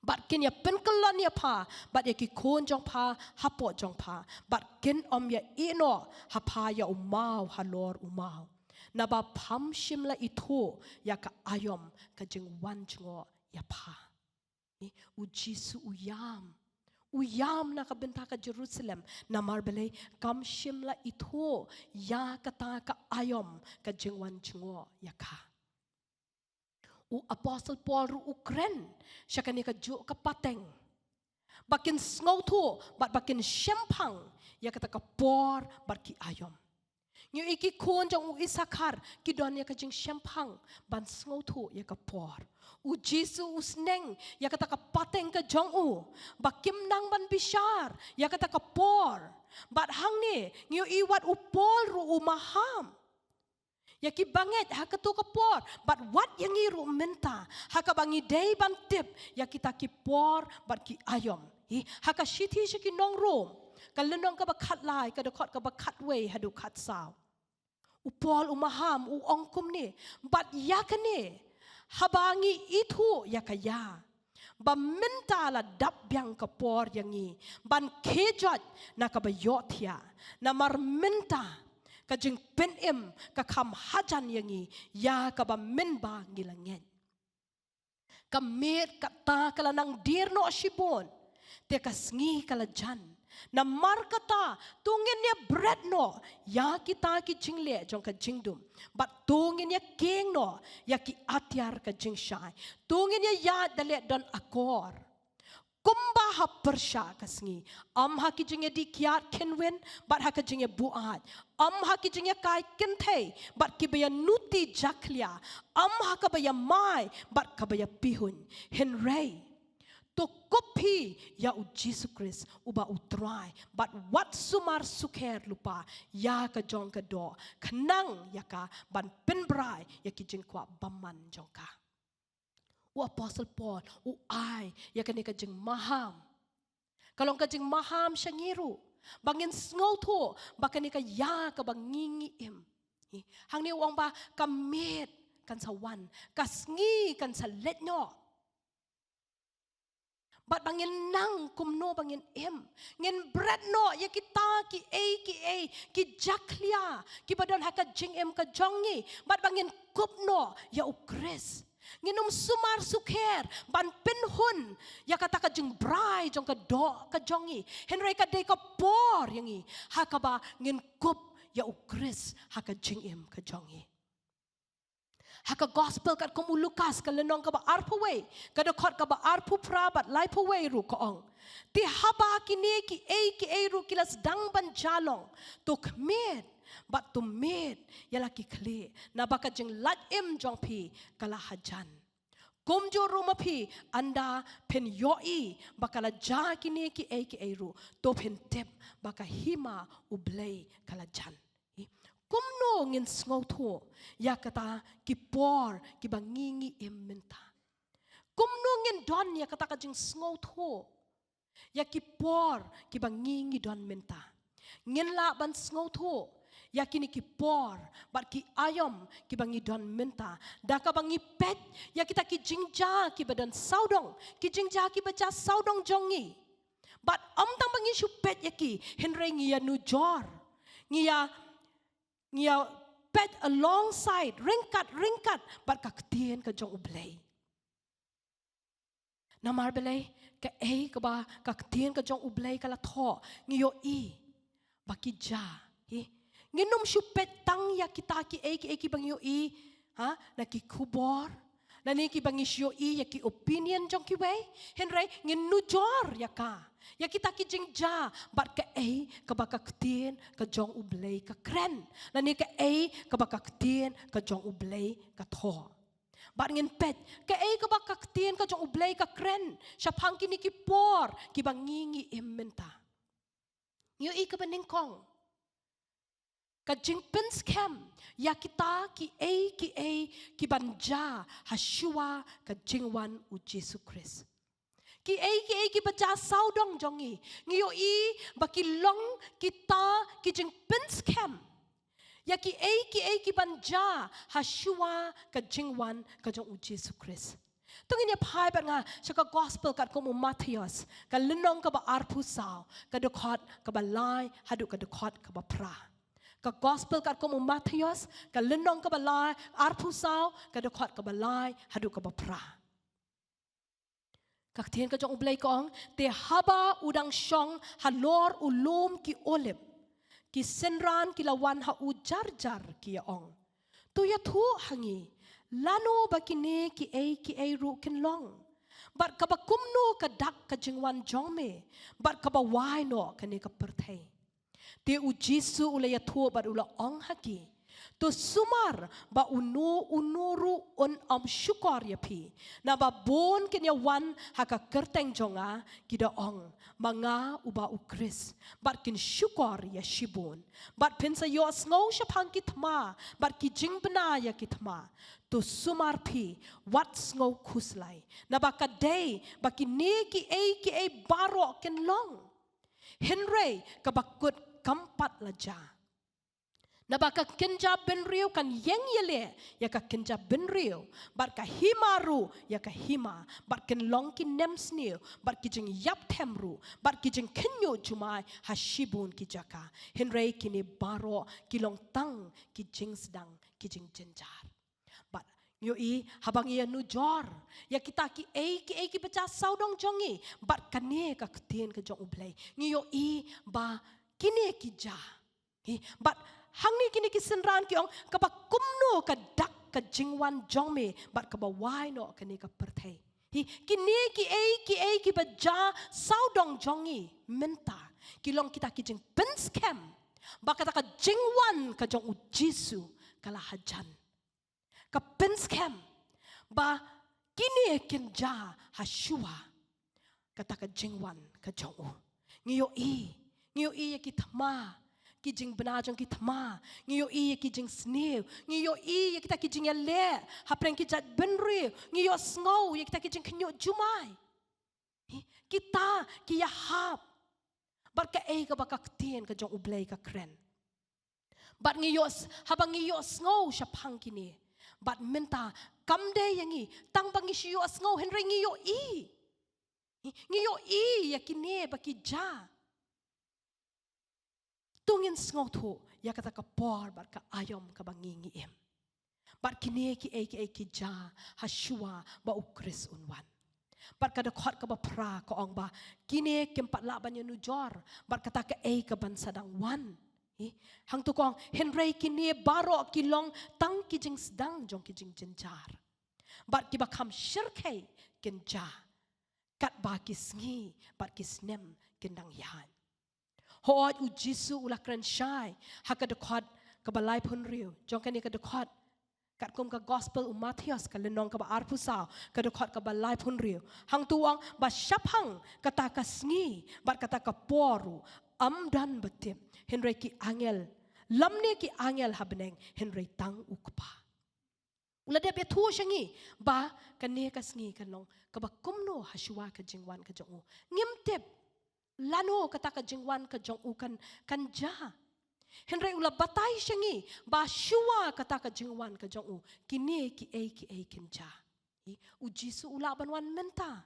Bad kin ïa pynkyllon ïa pha bad ïa ki khun jong pha hapoh jong pha, bad kin ym ïa ïeh noh ha pha ïa u maw halor u maw. Naba pham shym la ithuh ïa ka aïom ka jingwan jngoh ïa pha. Ni, u Jisu u ïam. U ïam na ka bynta ka Jerusalem. Namar balei? Kam shym la ithuh ïa kata ka aïom ka jingwan jngoh ïa ka. U Apostle Paul ruh u kren sha kane kajuh ka pateng. Ba kin sngewthuh, bad ba kin shemphang ïa kata ka por bad ki aïom. Ngi ïohi ki khun jong u Isakhar ki don ïa ka jingshemphang ban sngewthuh ïa ka por. U Jisu u sneng ïa kata ka pateng ka jong u, ba kim nang ban bishar ïa kata ka por. Bad hangne ngi ïohi wat u Paul ruh u maham ïa ki bangeit ha kato ka por, bad wat ïa ngi ruh mynta, ha kaba ngi dei ban tip ïa kita ki por bad ki aïom. Hi, ha ka shithi sha ki nong Rom, ka lynnong kaba khatlai, ka dkhot kaba khatwei haduh khatsaw, u Paul u maham u ong kumne: Bad ïa kane, haba ngi ithuh ïa ka ïa, ba mynta la dap biang ka por ïa ngi ban khie joit na kaba ïohthiah, namar mynta ka jingpynim ka kham hajan ïa ngi ïa kaba mynba ngi la ngeit. Ka miet kata ka la nang dier noh shibun, te ka sngi ka la jan. Namar kata, to ngin ïa bret noh ïa kita ki jingleh jong ka jingdum, bad to ngin ïa kieng noh ïa ki atiar ka jingshai. To ngin ïa ïaid da leh don akor, kumba ha pyrshah ka sngi, ym ha ki jingïadih kiad kynwin bad ha ka jingïabuaid, ym ha ki jingïakai kynthei bad kiba ïanuti jakhlia, ym ha kaba ïamai bad kaba ïapihuiñ. Hynrei to kup phi ïa u Jisu Khrist uba u Trai, bad wat sumar sukher lypa ïa ka jong ka doh, khnang ïa ka ban pynbrai ïa ki jingkwah bymman jong ka. U Apostol Paul u ai ïa kane ka jingmaham. Ka long ka jingmaham sha ngi ruh, ba ngin sngewthuh ba kane ka ïa kaba ngi ngi im, hi, hangne u ong ba ka miet kan sa wan, ka sngi kan sa leit noh. Bad ba ngin nang kumno ba ngin im? Ngin bret noh ïa kita kiei kiei ki jakhlia kiba don ha ka jingim ka jong ngi, bad ba ngin kup noh ïa u Khrist. Ngin ym sumar sukher ban pynhun ïa kata ka jingbrai jong ka doh ka jong ngi, hynrei ka dei ka por ïa ngi ha kaba ngin kup ïa u Khrist ha ka jingim ka jong ngi. Ha ka Gospel katkum u Lukas, ka lynnong kaba arphew wei, ka dkhot kaba arphew phra bad laiphew wei ruh ka ong: Te haba kine kiei kiei ruh ki la sdang ban jia long, to khmied bad to mied ïa la ki khlieh, naba ka jinglait im jong phi ka la hajan. Kumjuh ruh ma phi, ynda phin ïohi ba ka la jia kine kiei kiei ruh, to phin tip ba ka hima U Blei ka la jan. Kumno ngin sngewthuh ïa kata ki por kiba ngi ngi im mynta? Kumno ngin don ïa kata ka jingsngewthuh ïa ki por kiba ngi ngi don mynta? Ngin lah ban sngewthuh ïa kine ki por bad ki aïom kiba ngi don mynta da kaba ngi peit ïa kita ki jingjia kiba don sawdong, ki jingjia kiba jia sawdong jong ngi. Bad ym tang ba ngi shu peit ïa ki, hynrei ngi ïa nujor, ngi ïa, ngi ïa peit alongside, ryngkat ryngkat bad ka ktien ka jong U Blei. Namar balei? Kaei kaba ka ktien ka jong U Blei ka la thoh, ngi ïohi ba ki jia, hi. Ngin ym shu peit tang ïa kita kiei kiei kiba ngi ïohi, ha, na ki khubor, lane kiba ngi shu ïohi ïa ki opinion jong kiwei, hynrei ngin nujor ïa ka, ïa kita ki jingjia bad kaei kaba ka ktien ka jong U Blei ka kren, lane kaei kaba ka ktien ka jong U Blei ka thoh. Bad ngin peit kaei kaba ka ktien ka jong U Blei ka kren shaphang kine ki por kiba ngi ngi im mynta. Ngi ïohi kaba nyngkong, ka jingpynskhem ïa kita kiei kiei kiban jia ha shuwa ka jingwan U Jisu Khrist. Kiei kiei kiba jia sawdong jong ngi, ngi ïohi ba ki long kita ki jingpynskhem ïa kiei kiei kiban jia ha shuwa ka jingwan ka jong U Jisu Khrist. To ngin ïa phai bad nga sha ka Gospel katkum u Mathaios, ka lynnong kaba arphew saw, ka dkhot kaba lai haduh ka dkhot kaba phra. Ka Gospel katkum u Mathaios, ka lynnong kaba lai, arphew saw, ka dkhot kaba lai haduh kaba phra. Ka ktien ka jong U Blei ka ong: Te haba u dang shong halor u lum ki Olib, ki synran ki la wan ha u jar jar, ki ïa ong: To ïathuh ha ngi, lano ba kine kiei kiei ruh kin long? Bad kaba kumno ka dak ka jingwan jong me bad kaba wai noh kane ka pyrthei? Te u Jisu u la ïathuh bad u la ong ha ki, to sumar ba uno uno ruh un ym shukor ïa phi. Naba bun kin ïawan ha ka kyrteng jong nga, ki da ong, ma nga uba u Khrist, bad kin shukor ïa shibun. Bad phin sa ïohsngew shaphang ki thma bad ki jingbna ïa ki thma. To sumar phi, wat sngew khuslai, naba ka dei ba kine kiei kiei baroh kin long, hynrei kaba kut kam pat la jia. Naba ka kynja bynriew kan ïeng ïaleh ïa ka kynja bynriew, bad ka hima ruh ïa ka hima, bad kin long ki nemsniew bad ki jingïapthem ruh bad ki jingkhynñiuh jumai ha shibun ki jaka. Hynrei kine baroh ki long tang ki jingsdang ki jingjynjar. Bad ngi ïohi, haba ngi ïanujor ïa kita kiei kiei kiba jia sawdong jong ngi bad kane ka ktien ka jong U Blei, ngi ïohi ba kine ki jia. Hi, bad hangne kine ki synran ki ong, kaba kumno ka dak ka jingwan jong me bad kaba wai noh kane ka pyrthei? Hi, kine kiei kiei kiba jia sawdong jong ngi mynta, ki long kita ki jingpynskhem ba kata ka jingwan ka jong U Jisu ka la hajan. Ka pynskhem ba kine kin jia ha shuwa kata ka jingwan ka jong u. Ngi ïohi, ngi ïohi ïa ki thma, ki jingbna jong ki thma, ngi ïohi ïa ki jingsniew, ngi ïohi ïa kita ki jingïaleh hapdeng ki jaitbynriew, ngi ïohsngew ïa kita ki jingkhynñiuh jumai. Hi, kita ki ïahap bad kaei kaba ka ktien ka jong U Blei ka kren. Bad ngi ïoh, haba ngi ïohsngew shaphang kine, bad mynta kam dei ïa ngi tang ba ngi shu ïohsngew, hynrei ngi ïohi. Ngi ïohi ïa kine ba ki jia. To ngin sngewthuh ïa kata ka por bad ka aïom kaba ngi ngi im. Bad kine kiei kiei ki jia ha shuwa ba U Khrist un wan. Bad ka dkhot kaba phra ka ong ba kine kim pat lah ban ïanujor bad kata kaei kaban sa dang wan. Hi, hangto ka ong, hynrei kine baroh ki long tang ki jingsdang jong ki jingjynjar. Bad kiba kham shyrkhei kin jia katba ki sngi bad ki snem kin dang ïaid. Hooid, U Jisu u la kren shai ha ka dkhot kaba laiphew hynriew jong kane ka dkhot, katkum ka Gospel u Mathaios ka lynnong kaba arphew saw ka dkhot kaba laiphew hynriew. Hangto u ong ba shaphang kata ka sngi bad kata ka por ruh ym don ba tip, hynrei ki angel, lymne ki angel ha bneng, hynrei tang U Kpa. U la dep ïathuh sha ngi ba kane ka sngi kan long kaba kumno ha shuwa ka jingwan ka jong u. Ngim tip lano kata ka jingwan ka jong u kan, kan jia. Hynrei u la batai sha ngi ba shuwa kata ka jingwan ka jong u, kine kiei kiei kin jia. Hi, U Jisu u lah ban wan mynta.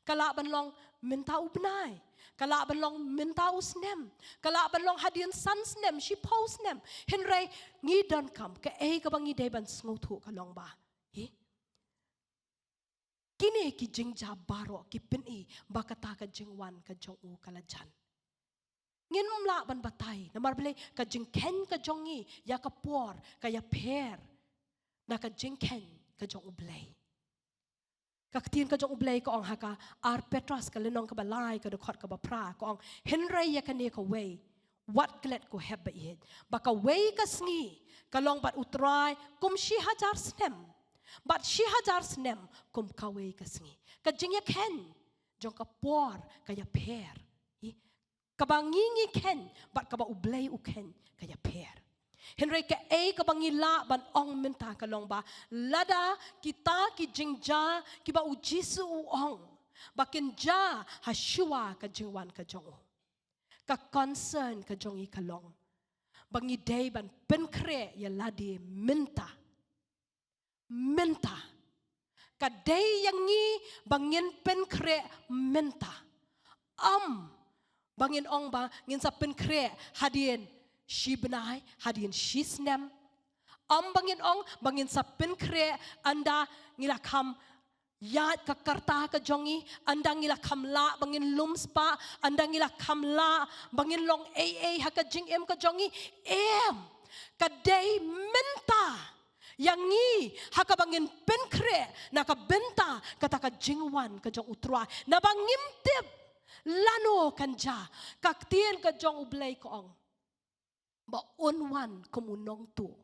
Ka lah ban long mynta u bnai. Ka lah ban long mynta u snem. Ka lah ban long hadien san snem, shiphew snem. Hynrei ngi donkam, kaei kaba ngi dei ban sngewthuh ka long ba, hi, kine ki jingjia baroh ki pyni ba kata ka jingwan ka jong u ka la jan. Ngim lah ban batai, namar balei? Ka jingkheiñ ka jong ngi ïa ka por ka ïapher na ka jingkheiñ ka jong U Blei. Ka ktien ka jong U Blei ka ong ha ka ar Petros ka lynnong kaba lai ka dkhot kaba phra, ka ong, hynrei ïa kane kawei, wat klet ko hep ba ïeit, ba kawei ka sngi ka long bad U Trai kum shi hajar snem, bad shi hajar snem kum kawei ka sngi. Ka jingïakheiñ jong ka por ka ïapher. Hi, kaba ngi ngi kheiñ bad kaba U Blei u kheiñ ka ïapher. Hynrei kaei kaba ngi lah ban ong mynta ka long ba lada kita ki jingjia kiba U Jisu u ong ba kin jia ha shuwa ka jingwan ka jong u, ka concern ka jong ngi ka long ba ngi dei ban pynkhreh ïa lade mynta. Mynta. Ka dei ïa ngi ba ngin pynkhreh mynta. Ym ba ngin ong ba ngin sa pynkhreh hadien shi bnai, hadien shi snem. Ym ba ngin ong ba ngin sa pynkhreh ynda ngi la kham ïaid ka karta ka jong ngi, ynda ngi la kham lah ba ngin lum spah, ynda ngi la kham lah ba ngin long ei ei ha ka jingim ka jong ngi. Em. Ka dei mynta. ïa ngi ha kaba ngin pynkhreh na ka bynta kata ka jingwan ka jong U Trai. Naba ngim tip lano kan jia. Ka ktien ka jong U Blei ka ong ba un wan kum u nongtuh.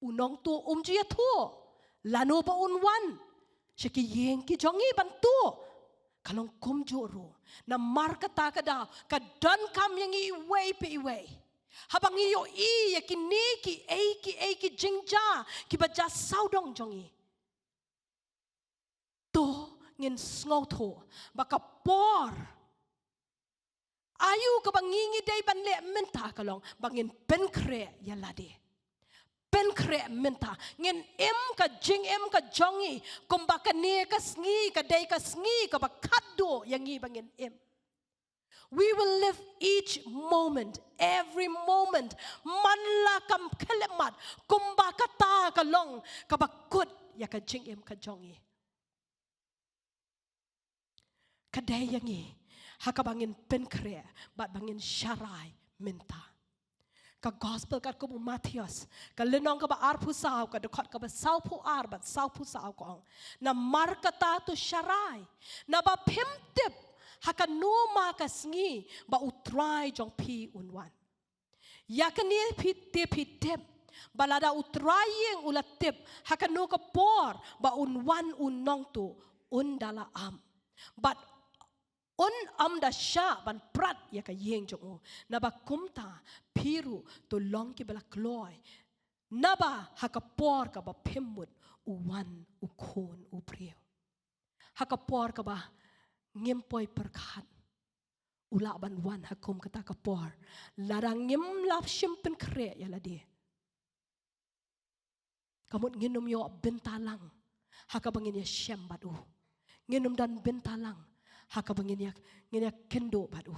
U nongtuh um ju ïathuh lano ba un wan sha ki ïing ki jong ngi ban tuh. Ka long kumjuh ruh. Namar kata ka daw ka donkam ïa ngi iwei pa iwei. Haba ngi ïohi ïa kine kiei kiei ki jingjia kiba jia sawdong jong ngi, to ngin sngewthuh ba ka por aïu kaba ngi ngi dei ban leh mynta ka long ba ngin pynkhreh ïa lade. Pynkhreh mynta. Ngin im ka jingim ka jong ngi kumba kane ka sngi ka dei ka sngi kaba khatduh ïa ngi ba ngin im. We will live each moment, every moment, man la ka khyllipmat, kumba kata ka long kaba kut ïa ka jingim ka jong ngi. Ka dei ïa ngi ha kaba ngin pynkhreh bad ba ngin sharai mynta. Ka gospel katkum u Mathaios, ka lynnong kaba arphew saw, ka dkhot kaba sawphew ar bad sawphew saw ka ong, namar kata to sharai, naba phim tip ha kano ma ka sngi ba U Trai jong phi un wan. Ïa kane phi te phi tip ba lada U Trai ïing u la tip ha kano ka por ba un wan u nongtuh, un da la ap bad un ym da shah ban prat ïa ka ïing jong u. Naba kumta phi ruh to long kiba la kloi, naba ha ka por kaba phim mut u wan U Khun u briew. Ha ka por kaba ngim poi pyrkhat u lah ban wan ha kum kata ka por, lada ngim la shim pynkhreh ïa lade. Ka mut ngin ym ïoh bynta lang ha kaba ngin ïashem bad u. Ngin ym don bynta lang ha kaba ngin ïa, ngin ïakynduh bad u.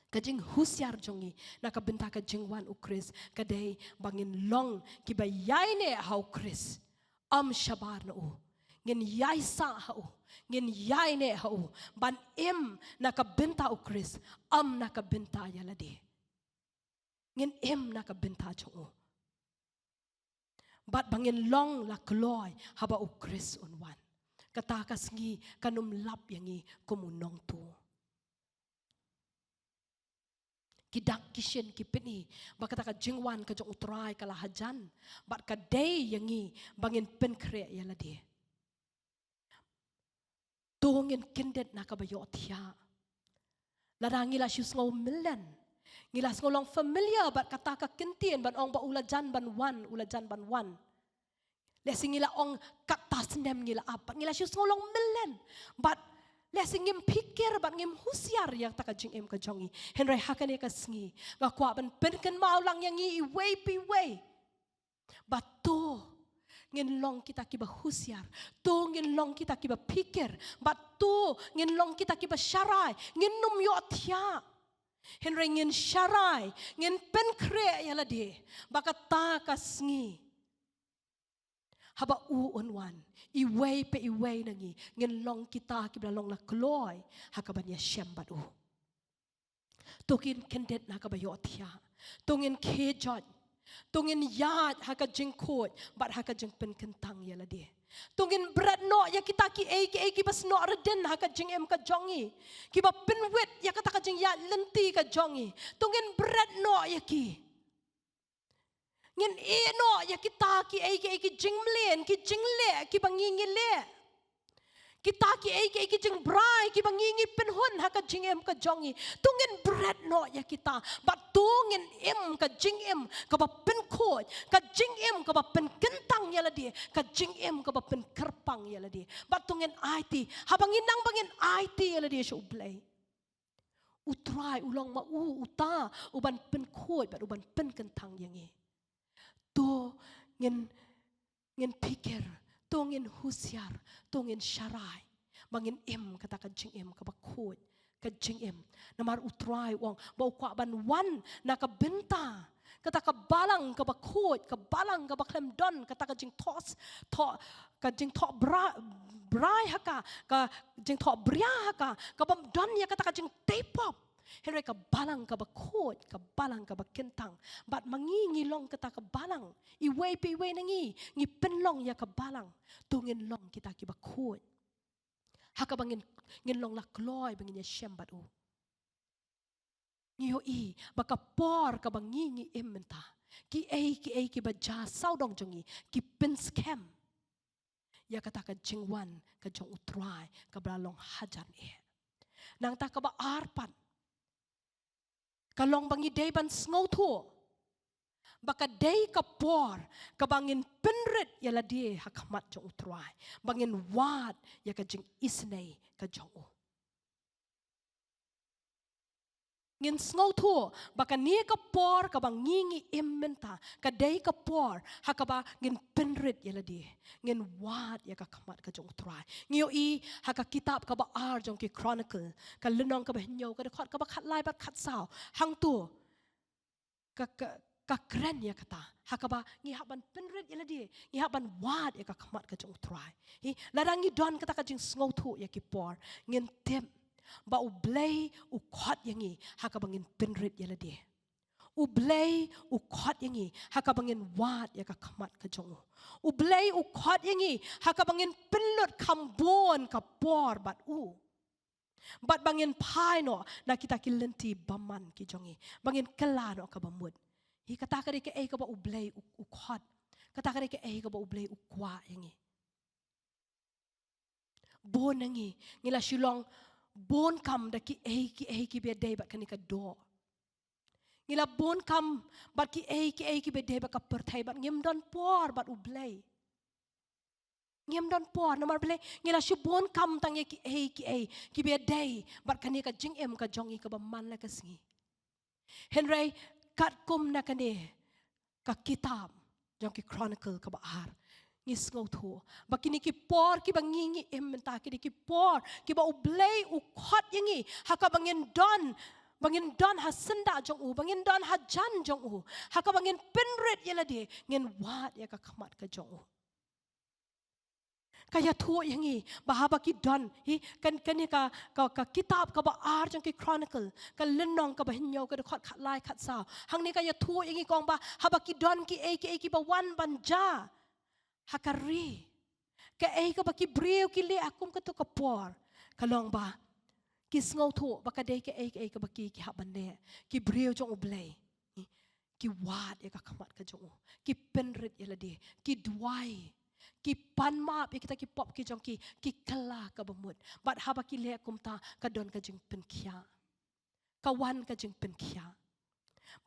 Ka jinghusiar jong ngi na ka bynta ka jingwan U Khrist ka dei ba ngin long kiba ïaineh ha U Khrist, ym shabar na u. Ngin ïaisah ha u, ngin ïaineh ha u, ban im na ka bynta U Khrist, ym na ka bynta ïa lade. Ngin im na ka bynta jong u bad ba ngin long la kloi haba U Khrist un wan. Kata ka sngi kan ym lap ïa ngi kum u nongtuh. Ki dak ki shin ki pyni ba kata ka jingwan ka jong U Trai ka la hajan bad ka dei ïa ngi ba ngin pynkhreh ïa lade. To ngin kyndit na kaba ïohthiah. Lada ngi la shu sngew mlien, ngi la sngew long familiar bad kata ka kyntien ban ong ba u la jan ban wan, u la jan ban wan. Lehse ngi la ong kata snem ngi la ap bad ngi la shu sngew long mlien bad lehse ngim phikir bad ngim husiar ïa kata ka jingim ka jong ngi. Hynrei ha kane ka sngi nga kwah ban pynkynmaw lang ïa ngi iwei pa iwei ba to ngin long kita kiba husiar, to ngin long kita kiba phikir, bad to ngin long kita kiba sharai. Ngin ym ïohthiah, hynrei ngin sharai, ngin pynkhreh ïa lade ba kata ka sngi haba u un wan, iwei pa iwei na ngi ngin long kita kiba la long la kloi ha kaban ïashem bad u. To ngin kyndit na kaba ïohthiah. To ngin khie joit. To ngin ïaid ha ka jingkhuid bad ha ka jingpynkyntang ïa lade. To ngin bret noh ïa kita kiei kiei kiba snoh ridin ha ka jingim ka jong ngi, kiba pynwit ïa kata ka jingïaid lynti ka jong ngi. To ngin bret noh ïa ki. Ngin ïeh noh ïa kita kiei kiei ki jingmlien, ki jingleh kiba ngi ngi leh. Kita kiei kiei ki jingbrai kiba ngi ngi pynhun ha ka jingim ka jong ngi. To ngin bret noh ïa kita bad to ngin im ka jingim kaba pynkhuid, ka jingim kaba pynkyntang ïa lade, ka jingim kaba pynkyrpang ïa lade. Bad to ngin aiti, haba ngi nang ba ngin aiti ïa lade sha U Blei, U Trai u long ma u uta uban pynkhuid bad uban pynkyntang ïa ngi. To ngin, ngin phikir, to ngin husiar, to ngin sharai ba ngin im kata ka jingim kaba khuid, ka jingim. Namar U Trai u ong ba u kwah ban wan na ka bynta kata ka balang kaba khuid, ka balang kaba khlem don kata ka jingthoh, thoh, ka jingthoh bra-, brai ha ka, ka jingthoh bria ha ka, kabym don ïa kata ka jingtei pop. Hynrei ka balang kaba khuid, ka balang kaba kyntang. Bad ma ngi ngi long kata ka balang. Iwei pa iwei na ngi, ngi pynlong ïa ka balang. To ngin long kita kiba khuid. Ha kaba ngin, ngin long la kloi ba ngin ïashem bad u. Ngi ïohi, ba ka por kaba ngi ngi im mynta. Kiei, kiei kiba jia sawdong jong ngi, ki pynskhem. Ïa kata ka jingwan, ka jong u Trai, kaba la long hajan eh. Nangta kaba ar pat. Ka long ba ngi dei ban sngewthuh. Ba ka dei ka por, kaba ngin pynrit ïa lade ha khmat jong u Trai. Ba ngin wad ïa ka jingisynei ka jong u. Ngin sngewthuh, ba kane ka por kaba ngi ngi im mynta, ka dei ka por, ha kaba ngin pynrit ïa lade, ngin wad ïa ka khmat ka jong u Trai. Ngi ïohi, ha ka kitab kaba ar jong ki Chronicle, ka lynnong kaba hynñiew, ka dkhot kaba khatlai bad khatsaw. Hangto, ka, ka, ka kren ïa kata. Ha kaba ngi hap ban pynrit ïa lade, ngi hap ban wad ïa ka khmat ka jong u Trai. Hi, lada ngi don kata ka jingsngewthuh ïa ki por, ngin tip. Ba u Blei u khot ïa ngi, ha kaba ngin pynrit ïa lade. U Blei u khot ïa ngi, ha kaba ngin wad ïa ka khmat ka jong u. U Blei u khot ïa ngi, ha kaba ngin pynlut kham bun ka por bad u. Bad ba ngin phai noh, na kita ki lynti bymman ki jong ngi. Ba ngin kylla noh kaba mut. Hi kata ka dei kaei kaba u Blei u, u khot. Kata ka dei kaei kaba u Blei u kwah ïa ngi. Bun na ngi, ngi la shu long, bun kam da kiei, kiei kiba dei bad kane ka doh. Ngi la bun kam bad kiei, kiei kiba dei bad ka pyrthei bad ngim don por bad u Blei. Ngim don por, namar balei, ngi la shu bun kam tang ïa kiei, kiei kiba dei bad kane ka jingim ka jong ngi kaba man la ka sngi. Hynrei katkum na kane ka kitab jong ki Chronicle kaba ar, ngi sngewthuh ba kine ki por kiba ngi ngi im mynta, kine ki por kiba u Blei u khot ïa ngi, ha kaba ngin don, ba ngin don ha syndah jong u, ba ngin don hajan jong u, ha kaba ngin pynrit ïa lade, ngin wad ïa ka khmat ka jong u. Ka ïathuh ïa ngi, ba haba ki don, hi, kan, kane ka, ka, ka kitab kaba ar jong ki Chronicle, ka lynnong kaba hynñiew, ka dkhot khatlai khatsaw. Hangne ka ïathuh ïa ngi ka ong ba, haba ki don kiei, kiei kiba wan ban jia ha ka ri. Kaei kaba ki briew ki leh ha kum kato ka por. Ka long ba, ki sngewthuh, ba ka dei kaei, kaei kaba ki, ki hap ban leh. Ki briew jong u Blei. Ki wad ïa ka khmat ka jong u. Ki pynrit ïa lade. Ki duwai. Ki pan map ïa kita ki pop ki jong ki. Ki kylla kaba mut. Bad haba ki leh kumta ka don ka jingpynkhiah. Ka wan ka jingpynkhiah.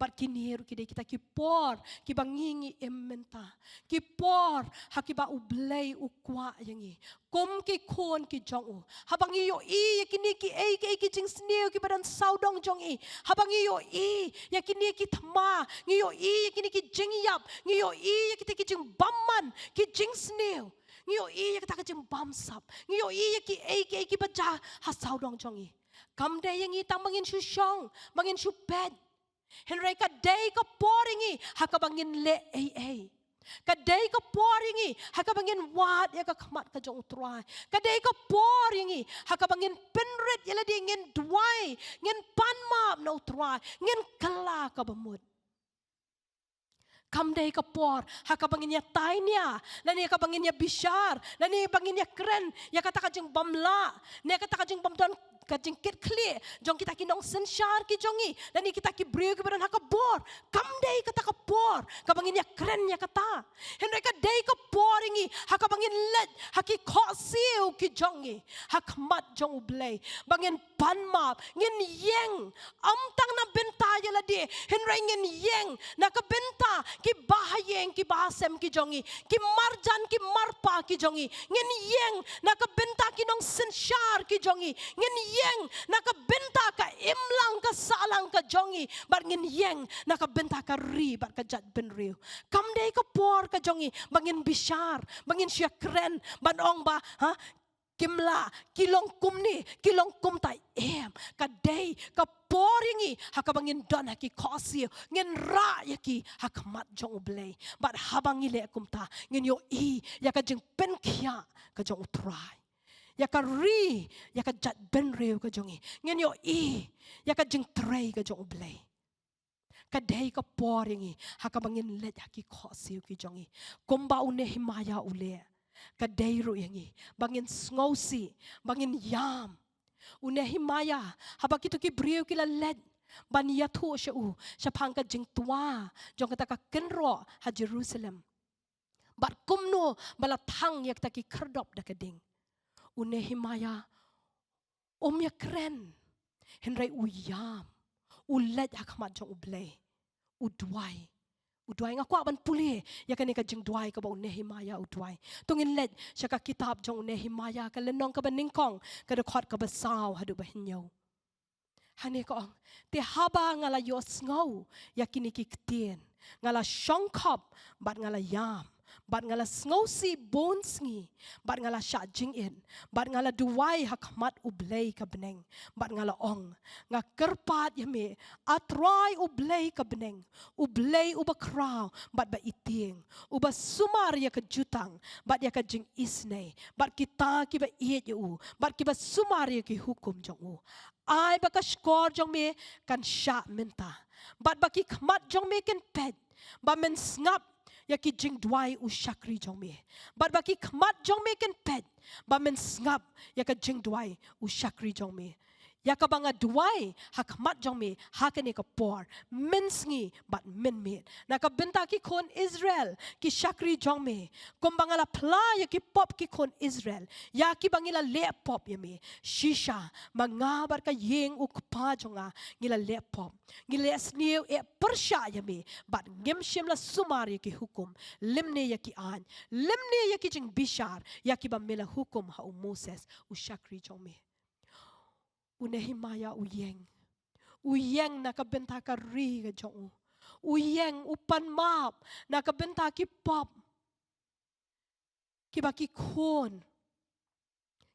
Bad kine ruh ki dei kita ki por kiba ngi ngi im mynta. Ki por ha kiba u Blei u kwah ïa ngi. Kum ki khun ki jong u. Haba ngi ïohi ïa kine kiei kiei ki jingsniew kiba don sawdong jong i. Haba ngi ïohi ïa kine ki thma, ngi ïohi ïa kine ki jingïap, ngi ïohi ïa kine ki jingbymman, ki jingsniew. Ngi ïohi ïa kata ka jingbymsap. Ngi ïohi ïa kiei kiei kiba jia ha sawdong jong i. Kam dei ïa ngi tang ba ngin shu shong, ba ngin shu peit. Hynrei ka dei ka por ïa ngi, ha kaba ngin leh ei ei. Ka dei ka por ïa ngi, ha kaba ngin wad ïa ka khmat ka jong u Trai. Ka dei ka por ïa ngi, ha kaba ngin pynrit ïa lade, ngin duwai, ngin pan map na u Trai, ngin kylla kaba mut. Kam dei ka por, ha kaba ngin ïa tainia, lane kaba ngin ïa bishar, lane ba ngin ïa kren ïa kata ka jingbymlah, ne kata ka jingbymdon ka jingkitkhlieh jong kita ki nongsynshar ki jong i, lane kita ki briew kiba don ha ka bor. Kam dei kata ka por kaba ngin ïa kren ïa kata. Hynrei ka dei ka por ïa ngi, ha kaba ngin leit ha ki khohsiew ki jong i, ha khmat jong u Blei, ba ngin pan map, ngin ïeng, ym tang na bynta ïa lade, hynrei ngin ïeng na ka bynta ki bahaïing ki bahasem ki jong i, ki marjan ki marpa ki jong i, ngin ïeng na ka bynta ki nongsynshar ki jong i, ngin ïeng na ka bynta ka imlang ka sahlang ka jong i, bad ngin ïeng na ka bynta ka ri bad ka jaitbynriew. Kam dei ka por ka jong i ba ngin bishar, ba ngin shu ïa kren, ban ong ba, ha, kim lah, ki long kumne, ki long kumta, em. Ka dei ka por ïa ngi, ha kaba ngin don ha ki khohsiew, ngin rah ïa ki ha khmat jong u Blei. Bad haba ngi leh kumta, ngin ïohi ïa ka jingpynkhiah ka jong u Trai. ïa ka ri, ïa ka jaitbynriew ka jong ngi. Ngin ïohi ïa ka jingtrei ka jong U Blei. Ka dei ka por ïa ngi ha kaba ngin leit ha ki khohsiew ki jong ngi, kumba u Nehemiah u leh. Ka dei ruh ïa ngi ba ngin sngewsih, ba ngin ïam. U Nehemiah, haba kito ki briew ki la leit ban ïathuh sha u shaphang ka jingtwa jong kata ka kynroh ha Jerusalem, bad kumno ba la thang ïa kita ki khyrdop da ka ding, u Nehemiah um ïakren, hynrei u ïam, u leit ha khmat jong U Blei, u duwai. U duwai. Nga kwah ban pule ïa kane ka jingduwai kaba u Nehemiah u duwai. To ngin leit sha ka kitab jong u Nehemiah, ka lynnong kaba nyngkong, ka dkhot kaba saw haduh ba hynñiew. Hangne ka ong: Te haba nga la ïohsngew ïa kine ki ktien, nga la shongkhop bad nga la ïam, bad nga la sngewsih bun sngi, bad nga la shah jingit, bad nga la duwai ha khmat U Blei ka bneng, bad nga la ong: Nga kyrpad ïa me, A Trai U Blei ka bneng, U Blei uba khraw bad ba itieng, uba sumar ïa ka jutang bad ïa ka jingisynei, bad kita kiba ïeit ïa u bad kiba sumar ïa ki hukum jong u. Ai ba ka shkor jong me kan shah mynta, bad ba ki khmat jong me kin peit ba men sngap ïa ki jingduwai u shakri jong me, bad ba ki khmat jong me kin peit ba men sngap ïa ka jingduwai u shakri jong me, ïa kaba nga duwai ha khmat jong me ha kane ka por mynsngi bad mynmiet, na ka bynta ki khun Israel, ki shakri jong me, kumba nga la phla ïa ki pop ki khun Israel, ïa kiba ngi la leh pop ïa me. Shisha ma nga bad ka ïing u kpa jong nga ngi la leh pop, ngi la sniew eh pyrshah ïa me, bad ngim shym la sumar ïa ki hukum, lymne ïa ki aiñ, lymne ïa ki jingbishar ïa kiba me la hukum ha u Moses u shakri jong me. U Nehemiah u ïeng. U ïeng na ka bynta ka ri ka jong u. U ïeng, u pan map na ka bynta ki pop kiba ki khun,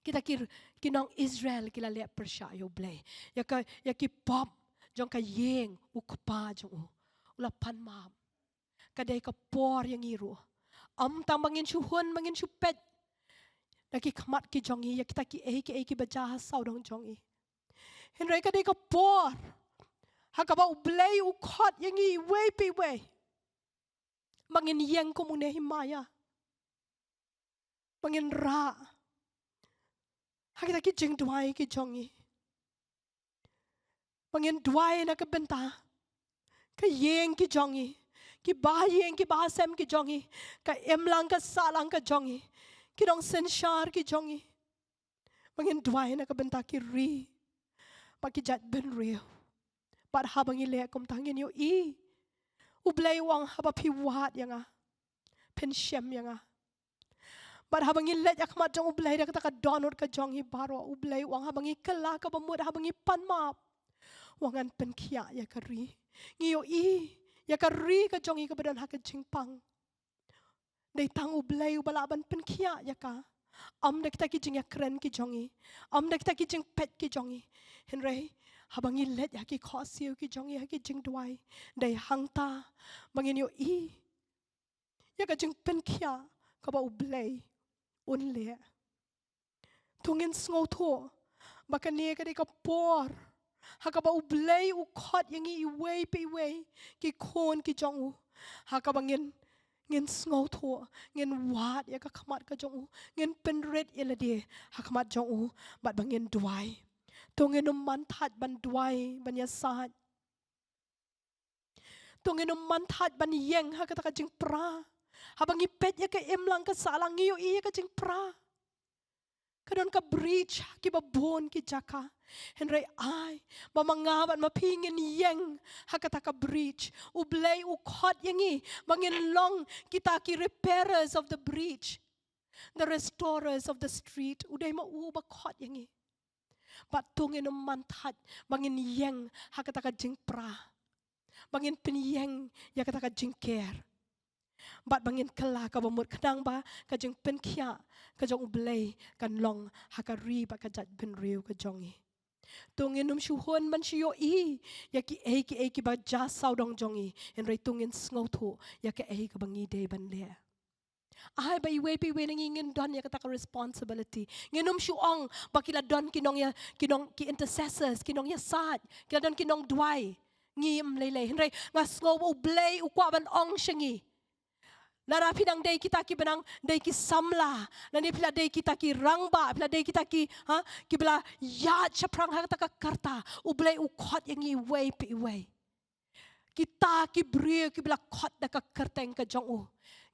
kita ki, ki nong Israel ki la leh pyrshah ïa U Blei, ïa ka, ïa ki pop jong ka ïing u kpa jong u. U la pan map. Ka dei ka por ïa ngi ruh. Ym tang ba ngin shu hun, ba ngin shu peit na ki khmat ki jong ngi ïa kita kiei kiei kiba jia ha sawdong jong ngi, hynrei ka dei ka por ha kaba U Blei u khot ïa ngi iwei pa iwei ba ngin ïeng kum u Nehemiah, ba ngin rah ha kita ki jingduwai ki jong ngi, ba ngin duwai na ka bynta ka ïing ki jong ngi, ki ba ïing, ki ba sem ki jong ngi, ka imlang ka sahlang ka jong ngi, ki nongsynshar ki jong ngi, ba ngin duwai na ka bynta ki ri bad ki jaitbynriew. Bad haba ngi leh kumta ngin ïohi U Blei u ong: Haba phi wad ïa nga, phin shem ïa nga. Bad haba ngi leit ha khmat jong U Blei da kata ka dohnud ka jong ngi baroh, U Blei u ong, haba ngi kylla kaba mut, haba ngi pan map, u ong, ngan pynkhiah ïa ka ri. Ngi ïohi ïa ka ri ka jong ngi kaba don ha ka jingpang. Dei tang U Blei uba lah ban pynkhiah ïa ka. Ym da kita ki jingïakren ki jong ngi, ym da kita ki jingpeit ki jong ngi, hynrei haba ngi leit ha ki khohsiew ki jong ngi ha ki jingduwai, dei hangta ba ngin ïohi ïa ka jingpynkhiah kaba U Blei un leh. To ngin sngewthuh ba kane ka dei ka por ha kaba U Blei u khot ïa ngi iwei pa iwei, ki khun ki jong u, ha kaba ngin, ngin sngewthuh, ngin wad ïa ka khmat ka jong u, ngin pynrit ïa lade ha khmat jong u, bad ba ngin duwai. To ngin ym man thait ban duwai ban ïasaid. To ngin ym man thait ban ïeng ha kata ka jingpra. Haba ngi peit ïa ka imlang ka sahlang ngi ïohi ïa ka jingpra, ka don ka bridge ha kiba bun ki jaka. Hynrei ai ba ma nga bad ma phi ngin ïeng ha kata ka bridge. U Blei u khot ïa ngi ba ngin long kita ki repairers of the bridge, the restorers of the street. U dei ma u ba khot ïa ngi. Bad to ngin ym man thait ba ngin ïeng ha kata ka jingpra, ba ngin pynïeng ïa kata ka jingker, bad ba ngin kylla kaba mut khnang ba ka jingpynkhiah ka jong U Blei kan long ha ka ri bad ka jaitbynriew ka jong ngi. To ngin ym shu hun ban shu ïohi ïa kiei kiei kiba jia sawdong jong ngi, hynrei to ngin sngewthuh ïa kaei kaba ngi dei ban leh. Ai ba iwei pa iwei na ngi ngin don ïa kata ka responsibility. Ngin ym shu ong ba ki la don ki nong ïa, ki nong, ki intercessors, ki nongïasaid, ki la don ki nongduwai. Ngi ym lei lei. Hynrei nga sngew ba U Blei u kwah ban ong sha ngi. Lada phi nang dei kita kiba nang dei ki samla, lane phi la dei kita ki rangbah, phi la dei kita ki, ha, kiba la ïaid shaphrang ha kata ka karta, U Blei u khot ïa ngi iwei pa iwei. Kita ki briew kiba la khot da ka kyrteng ka jong u.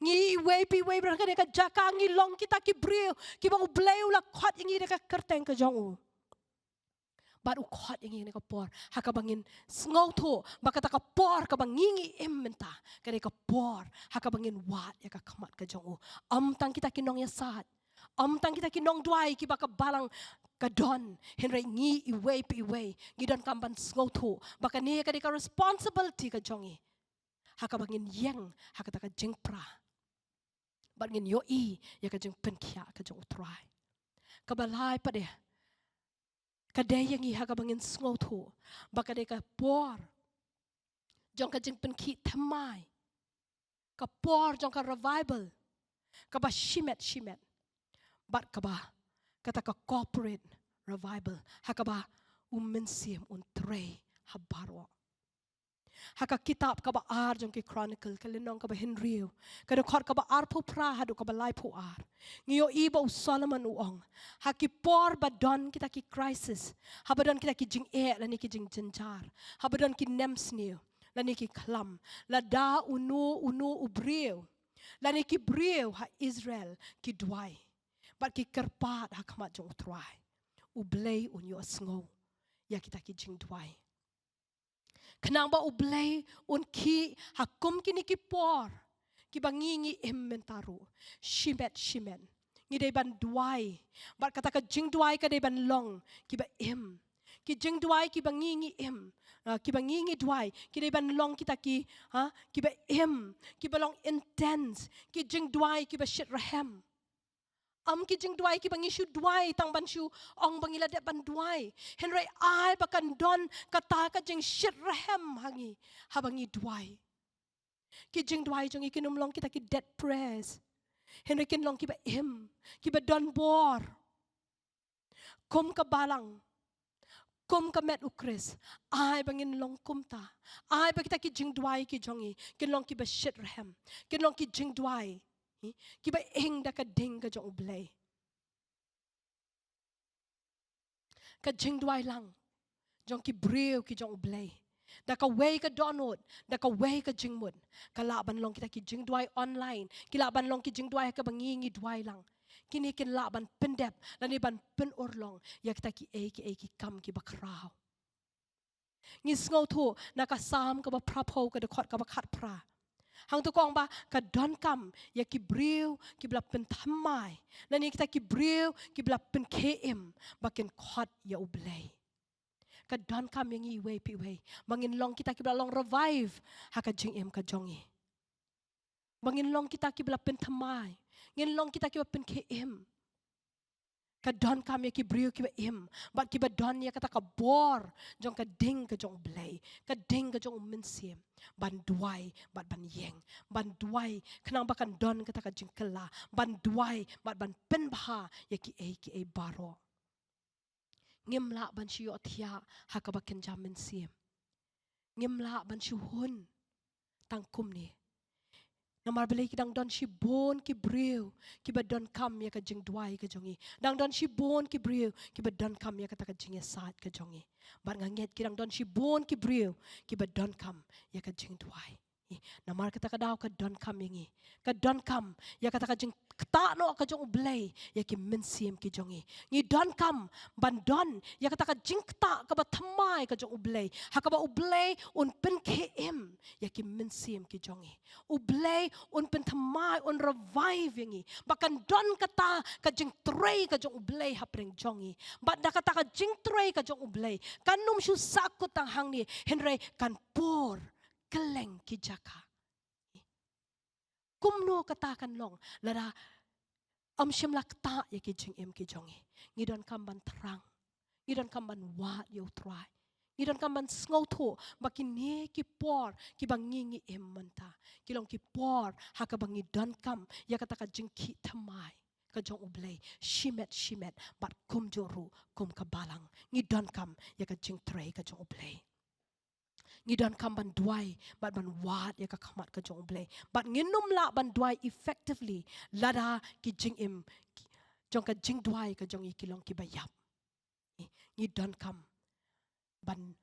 Ngi iwei pa iwei ba don ha kane ka jaka ngi long kita ki briew kiba U Blei u la khot ïa ngi da ka kyrteng ka jong u. Bad u khot ïa ngi ha kane ka por ha kaba ngin sngewthuh ba kata ka por kaba ngi ngi im mynta, kane ka por ha kaba ngin wad ïa ka khmat ka jong u. Ym tang kita ki nongïasaid, ym tang kita ki nongduwai kiba ka balang ka don, hynrei ngi iwei pa iwei ngi donkam ban sngewthuh ba kane ka dei ka responsibility ka jong ngi ha kaba ngin ïeng ha kata ka jingpra bad ngin ïohi ïa ka jingpynkhiah ka jong U Trai. Kaba lai pat de, ka dei ïa ngi ha kaba ngin sngewthuh ba ka dei ka por jong ka jingpynkhih thymmai, ka por jong ka revival kaba shimet shimet, bad kaba kata ka corporate revival ha kaba U Mynsiem un trei ha baroh. Ha ka kitab kaba ar jong ki Chronicle, ka lynnong kaba hynriew, ka dkhot kaba arphew phra haduh kaba laiphew ar, ngi ïohi ba u Solomon u ong, ha ki por ba don kita ki crisis, haba don kita ki jingeh lane ki jingjynjar, haba don ki nemsniew lane ki khlam, lada uno uno u briew lane ki briew ha Israel ki duwai bad ki kyrpad ha khmat jong U Trai, U Blei un ïohsngew ïa kita ki jingduwai. Khnang ba U Blei un khih ha kum kine ki por kiba ngi ngi im mynta ruh, shimet shimet ngi dei ban duwai, bad kata ka jingduwai ka dei ban long kiba im. Ki jingduwai kiba ngi ngi im, ah, kiba ngi ngi duwai, ki dei ban long kita ki, ha, kiba im, kiba long intense, ki jingduwai kiba shit rhem. Ym ki jingduwai kiba ngi shu duwai tang ban shu ong ba ngi la dep ban duwai. Hynrei ai ba kan don kata ka jingshit rhem ha ngi haba ngi duwai. Ki jingduwai jong ngi kin ym long kita ki dead prayers, hynrei kin long kiba im, kiba don bor. Kum ka balang, kum ka met U Khrist, ai ba ngin long kumta. Ai ba kita ki jingduwai ki jong ngi kin long kiba shit rhem, kin long ki jingduwai, hi, kiba ing da ka ding ka jong U Blei. Ka jingduwai lang jong ki briew ki jong U Blei, da kawei ka dohnud, da kawei ka jingmut, ka lah ban long kita ki jingduwai online, ki lah ban long ki jingduwai ha kaba ngi ngi duwai lang. Kine kin lah ban pyndep lane ban pynurlong ïa kita kiei kiei ki kam kiba khraw. Ngi sngewthuh na ka Salm kaba phraphew, ka dkhot kaba khatphra, hangto ka ong ba ka donkam ïa ki briew kiba la pynthymmai lane kita ki briew kiba la pynkhie im ba kin khot ïa U Blei. Ka donkam ïa ngi iwei pa iwei ba ngin long kita kiba la long revive ha ka jingim ka jong ngi, ba ngin long kita kiba la pynthymmai, ngin long kita kiba pynkhie im. Ka donkam ïa ki briew kiba im bad kiba don ïa kata ka bor jong ka ding ka jong U Blei, ka ding ka jong U Mynsiem, ban duwai bad ban ïeng, ban duwai khnang ba kan don kata ka jingkylla, ban duwai bad ban pynbha ïa kiei kiei baroh. Ngim lah ban shu ïohthiah ha kaba kynja mynsiem. Ngim lah ban shu hun tang kumne. Namar balei, ki dang don shibun ki briew kiba donkam ïa ka jingduwai ka jong ngi. Dang don shibun ki briew kiba donkam ïa kata ka jingïasaid ka jong ngi. Bad nga ngeit ki dang don shibun ki briew kiba donkam ïa ka jingduwai. Namar kata ka daw ka donkam ïa ngi, ka donkam ïa kata ka jingktah noh ka jong U Blei ïa ki mynsiem ki jong ngi. Ngi donkam ban don ïa kata ka jingktah kaba thymmai ka jong U Blei, ha kaba U Blei un pynkhie im ïa ki mynsiem ki jong ngi. U Blei un pynthymmai, un revive ïa ngi, ba kan don kata ka jingtrei ka jong U Blei hapdeng jong ngi. Bad da kata ka jingtrei ka jong U Blei kan ym shu sahkut tang hangne, hynrei kan pur kylleng ki jaka. Kumno kata kan long lada ym shym la ktah ïa ki jingim ki jong ngi? Ngi donkam ban thrang, ngi donkam ban wad ïa U Trai, Ngi donkam ban sngewthuh ba kine ki por kiba ngi ngi im mynta ki long ki por ha kaba ngi donkam ïa kata ka jingkhih thymmai ka jong U Blei shimet shimet bad kumjuh ruh kum ka balang ngi donkam ïa ka jingtrei ka jong U Blei. Ngi donkam ban duwai bad ban wad ïa ka khmat ka jong U Blei. Bad ngin ym lah ban duwai effectively lada ki jingim jong ka jingduwai ka jong ngi ki long kiba ïap. Ngi donkam ban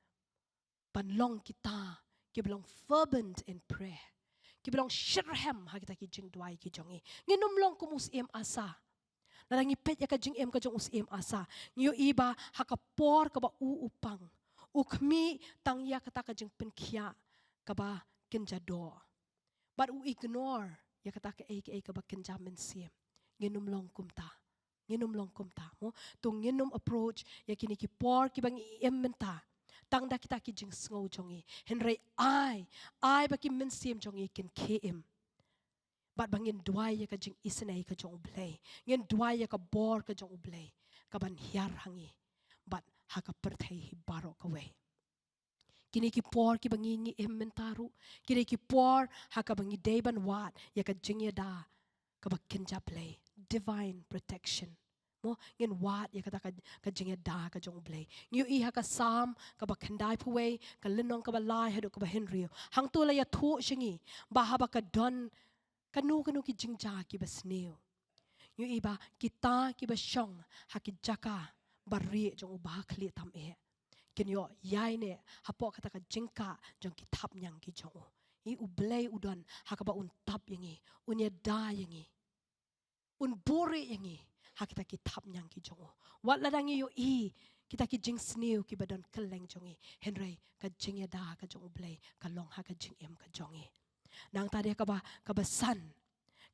ban long kita kiba long fervent in prayer, kiba long shitrhem ha kita ki jingduwai ki jong ngi. Ngin ym long kum u Syiem Asa. Lada ngi peit ïa ka jingim ka jong u Syiem Asa, ngi ïohi ba ha ka por kaba u u pang, u khmih tang ïa kata ka jingpynkhiah kaba kynja doh. Bad u ignore ïa kata kaei kaei kaba kynja mynsiem. Ngin ym long kumta. Ngin ym long kumta, mo. To ngin ym approach ïa kine ki por kiba ngi im mynta tang da kita ki jingsngew jong ngi. Hynrei ai, ai ba ki mynsiem jong ngi kin khie im. Bad ba ngin duwai ïa ka jingisynei ka jong U Blei, ngin duwai ïa ka bor ka jong U Blei kaban hiar ha ngi bad ha ka pyrthei hi baroh kawei. Kine ki por kiba ngi ngi im mynta ruh ki dei ki por ha kaba ngi dei ban wad ïa ka jingïada kaba kynja Blei, divine protection. Mo, ngin wad ïa kata ka, ka jingïada ka jong U Blei. Ngi ïohi ha ka Salm kaba khyndai phew wei, ka lynnong kaba lai haduh kaba hynriew. Hangto la ïathuh sha ngi ba haba ka don kano kano ki jingjia kiba sniew, ngi ïohi ba kita kiba shong ha ki jaka ba rieh jong u ba khlieh tam eh kin ïoh ïaineh hapoh kata ka jingkah jong ki thapniang ki jong u. Ngi, U Blei u don ha kaba un tap ïa ngi, un ïada ïa ngi, un buhrieh ïa ngi ha kita ki thapniang ki jong u. Wat lada ngi ïohi kita ki jingsniew kiba don kylleng jong ngi, hynrei ka jingïada ka jong U Blei ka long ha ka jingim ka jong ngi. Nangta dei kaba, kaba san,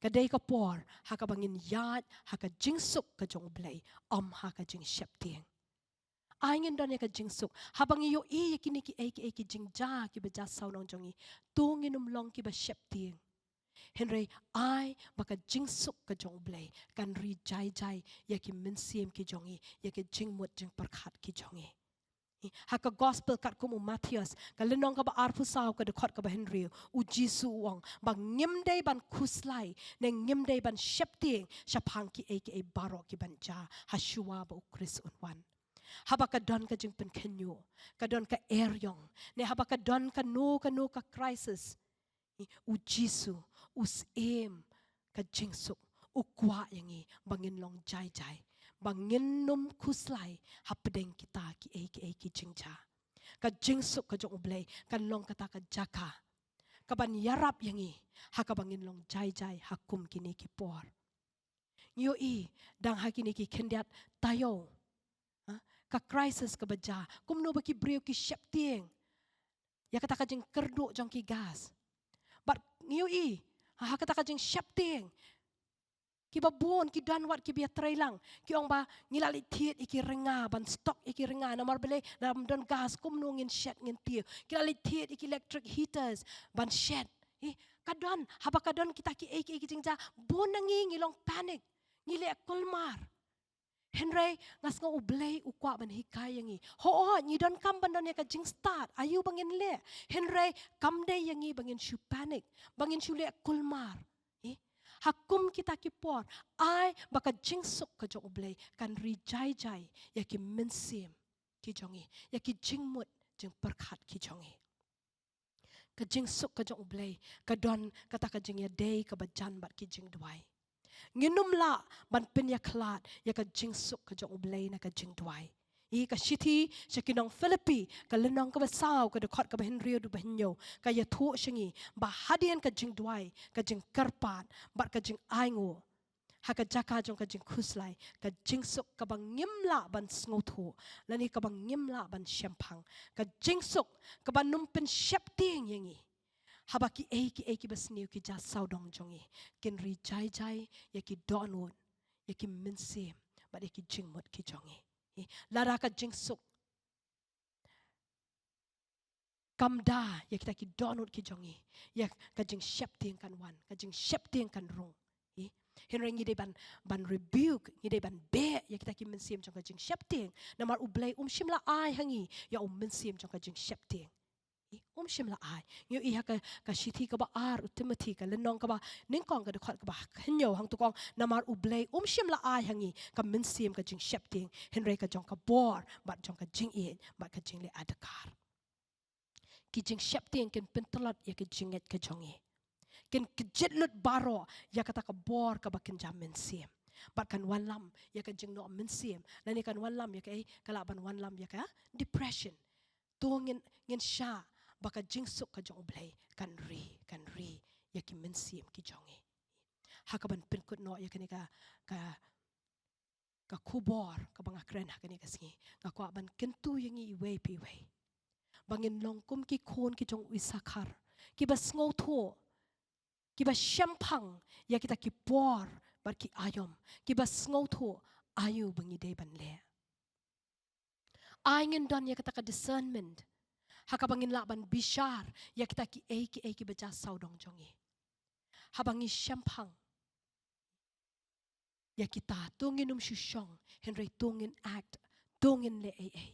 ka dei ka por ha kaba ngin ïaid ha ka jingsuk ka jong U Blei, ym ha ka jingsheptieng. Ai ngin don ïa ka jingsuk haba ngi ïohi ïa kine kiei kiei ki jingjia kiba jia sawdong jong ngi. To ngin ym long kiba sheptieng. Hynrei ai ba ka jingsuk ka jong U Blei kan ri jai jai ïa ki mynsiem ki jong ngi, ïa ki jingmut jingpyrkhat ki jong ngi. Ha ka Gospel katkum u Mathaios, ka lynnong kaba arphew saw, ka dkhot kaba hynriew, U Jisu u ong ba ngim dei ban khuslai ne ngim dei ban sheptieng shaphang kiei kiei baroh kiban jia ha shuwa ba U Khrist un wan. Haba ka don ka jingpynkhynñiuh, ka don ka eriong, ne haba ka don kano kano ka crisis, u Jisu, u Syiem ka jingsuk, u kwah ïa ngi ba ngin long jai jai, ba ngin ym khuslai hapdeng kita kiei kiei ki jingjia. Ka jingsuk ka jong U Blei kan long kata ka jaka kaban ïarap ïa ngi ha kaba ngin long jai jai ha kum kine ki por. Ngi ïohi dang ha kine ki khyndiat taïew, ha, ka crisis kaba jia, kumno ba ki briew ki sheptieng ïa kata ka jingkyrduh jong ki gas. Bad ngi ïohi ha, ha kata ka jingsheptieng, kiba bun ki don wat kiba ïatreilang, ki ong ba ngi la leit thied ïa ki rynga, ban stock ïa ki rynga, namar balei, lada ym don gas kumno ngin shet ngin tiew. Ki la leit thied ïa ki electric heaters ban shet. Eh, ka don, haba ka don kita kiei kiei ki jingjia, bun na ngi ngi long panic, ngi leh kulmar. Hynrei nga sngew U Blei u kwah ban hikai ïa ngi. Hooid, ngi donkam ban don ïa ka jingstad, aïu ba ngin leh. Hynrei kam dei ïa ngi ba ngin shu panic, ba ngin shu leh kulmar. Eh, ha kum kita ki por, ai ba ka jingsuk ka jong U Blei kan ri jai jai ïa ki mynsiem ki jong ngi, ïa ki jingmut jingpyrkhat ki jong ngi. Ka jingsuk ka jong U Blei ka don kata ka jingïadei kaba jan bad ki jingduwai. Ngin ym lah ban pynïakhlad ïa ka jingsuk ka jong U Blei na ka jingduwai. Ïa ka shithi sha ki nong Philippi, ka lynnong kaba saw, ka dkhot kaba hynriew haduh ba hynñiew, ka ïathuh sha ngi ba hadien ka jingduwai, ka jingkyrpad bad ka jingainguh, ha ka jaka jong ka jingkhuslai, ka jingsuk kaba ngim lah ban sngewthuh lane kaba ngim lah ban shemphang, ka jingsuk kaba ym pynsheptieng ïa ngi haba kiei kiei kiba sniew ki jia sawdong jong ngi, kin ri jai jai ïa ki dohnud, ïa ki mynsiem bad ïa ki jingmut ki jong ngi. Lada ka jingsuk kam da ïa kita ki dohnud ki jong ngi, ïa ka jingsheptieng kan wan, ka jingsheptieng kan rung. Hynrei ngi dei ban, ban rebuke, ngi dei ban beh ïa kita ki mynsiem jong ka jingsheptieng. Namar U Blei um shym la ai ha ngi ïa u mynsiem jong ka jingsheptieng. Um shym la ai. Ngi ïohi ha ka, ka shithi kaba ar u Timothi, ka lynnong kaba nyngkong, ka dkhot kaba hynñiew, hangto ka ong, namar U Blei um shym la ai ha ngi ka mynsiem ka jingsheptieng, hynrei ka jong ka bor, bad jong ka jingïeit, bad ka jingleh adkar. Ki jingsheptieng kin pyntlot ïa ki jingngeit ka jong ngi. Kin kjit lut baroh ïa kata ka bor kaba kynja mynsiem. Bad kan wanlam ïa ka jingnoh mynsiem. Lane kan wanlam ïa ka, eh, ka lah ban wanlam ïa ka depression. To ngin, ngin shah ba ka jingsuk ka jong U Blei kan ri, kan ri ïa ki mynsiem ki jong ngi. Ha kaban pynkut noh ïa kane ka, ka ka khubor kaba nga kren ha kane ka sngi, nga kwah ban kyntu ïa ngi iwei pa iwei ba ngin long kum ki khun ki jong u Isakhar, kiba sngewthuh, kiba shemphang ïa kita ki por bad ki aïom, kiba sngewthuh aïu ba ngi dei ban leh. Ai ngin don ïa kata ka discernment ha kaba ngin lah ban bishar ïa kita kiei kiei kiba jia sawdong jong ngi. Haba ngi shemphang ïa kita, to ngin ym shu shong, hynrei to ngin act, to ngin leh ei ei.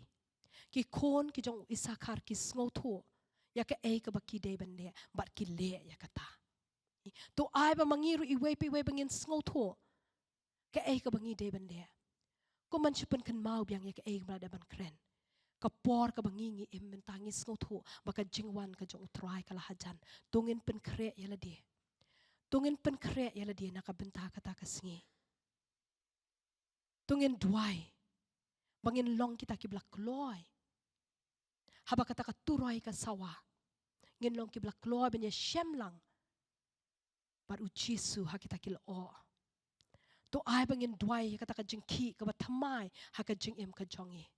Ki khun ki jong u Isakhar ki sngewthuh ïa kaei kaba ki dei ban leh, bad ki leh ïa kata. To ai ba ma ngi ruh iwei pa iwei ba ngin sngewthuh kaei kaba ngi dei ban leh. Kum ban shu pynkynmaw biang ïa kaei ba la dep ban kren. Ka por kaba ngi, ngi im mynta, ngi sngewthuh ba ka jingwan ka jong U Trai ka la hajan. To ngin pynkhreh ïa lade. To ngin pynkhreh ïa lade na ka bynta kata ka sngi. To ngin duwai ba ngin long kita kiba la kloi. Haba kata ka turoi ka sawa, ngin long kiba la kloi ban ïashem lang bad U Jisu ha kita ki lyoh. To ai ba ngin duwai ïa kata ka jingkhih kaba thymmai ha ka jingim ka jong ngi.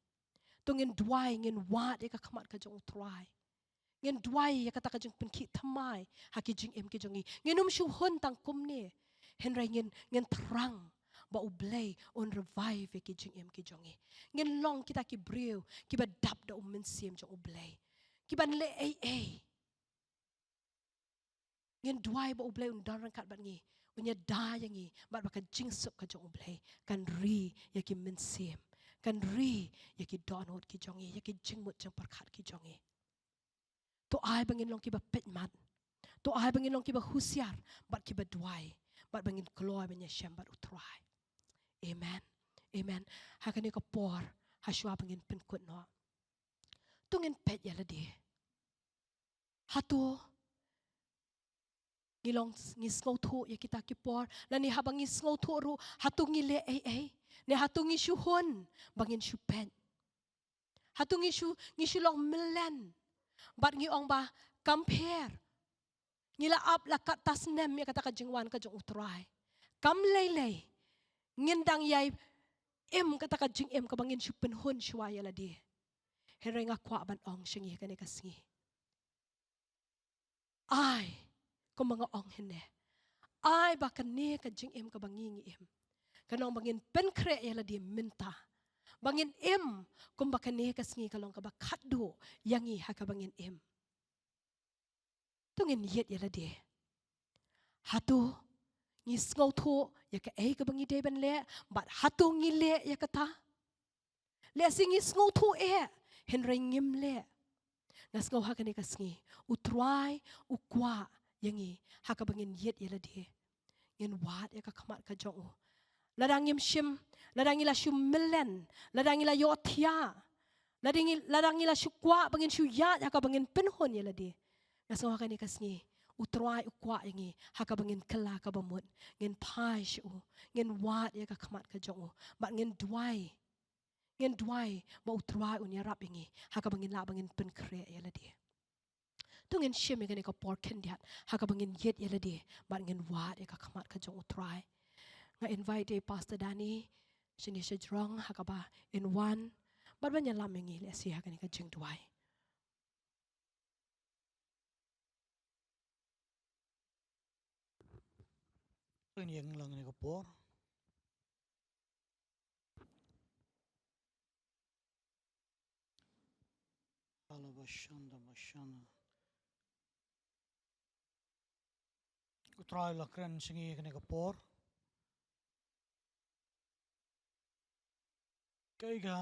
To ngin duwai, ngin wad ïa ka khmat ka jong U Trai. Ngin duwai ïa kata ka jingpynkhih thymmai ha ki jingim ki jong ngi. Ngin ym shu hun tang kumne, hynrei ngin, ngin thrang ba U Blei un revive ïa ki jingim ki jong ngi. Ngin long kita ki briew kiba dap da U Mynsiem jong U Blei, kiban leh ei ei. Ngin duwai ba U Blei un don ryngkat bad ngi, un ïada ïa ngi, bad ba ka jingsuk ka jong U Blei kan ri ïa ki mynsiem, kan ri ïa ki dohnud ki jong ngi, ïa ki jingmut jingpyrkhat ki jong ngi. To ai ba ngin long kiba peit mat. To ai ba ngin long kiba husiar bad kiba duwai, bad ba ngin kloi ban ïashem bad U Trai. Amen. Amen. Ha kane ka por, ha shuwa ba ngin pynkut noh, to ngin peit ïa lade. Hato ngi long, ngi sngewthuh ïa kita ki por? Lane haba ngi sngewthuh ruh, hato ngi leh ei ei? Ne hato ngi shu hun ba ngin shu peit? Hato ngi shu, ngi shu long mlien bad ngi ong ba kam pher, ngi la ap la katto snem ïa kata ka jingwan ka jong U Trai? Kam lei lei ngin dang ïai im kata ka jingim kaba ngin shu pynhun shuwa ïa lade. Hynrei nga kwah ban ong sha ngi ha kane ka sngi, ai, kumba nga ong hangne, ai ba kane ka jingim kaba ngi, ngi im, kan long ba ngin pynkhreh ïa lade mynta, ba ngin im kumba kane ka sngi ka long kaba khatduh ïa ngi ha kaba ngin im. To ngin ïit ïa lade. Hato ngi sngewthuh ïa kaei kaba ngi dei ban leh, bad hato ngi leh ïa kata? Lehse ngi sngewthuh eh, hynrei ngim leh. Nga sngew ha kane ka sngi U Trai u kwah ïa ngi ha kaba ngin ïit ïa lade, ngin wad ïa ka khmat ka jong u. Lada ngim shim, lada ngi la shu mlien, lada ngi la ïohthiah, lada ngi, lada ngi la shu kwah ba ngin shu ïaid ha kaba ngin pynhun ïa lade, nga sngew ha kane ka sngi U Trai u kwah ïa ngi ha kaba ngin kylla kaba mut, ngin phai sha u, ngin wad ïa ka khmat ka jong u, bad ngin duwai. Ngin duwai ba U Trai un ïarap ïa ngi ha kaba ngin lah ba ngin pynkhreh ïa lade. To ngin shim ïa kane ka por khyndiat ha kaba ngin ïit ïa lade bad ngin wad ïa ka khmat ka jong U Trai. Nga invite ïa i Pastor Danny shane sha jrong ha kaba in wan bad ban ïalam ïa ngi lehse ha kane ka jingduwai. Ngin ïeng lang ïa ka por. Halabashanda bashanda. U Trai la kren sha ngi kane ka por. Kaei ka,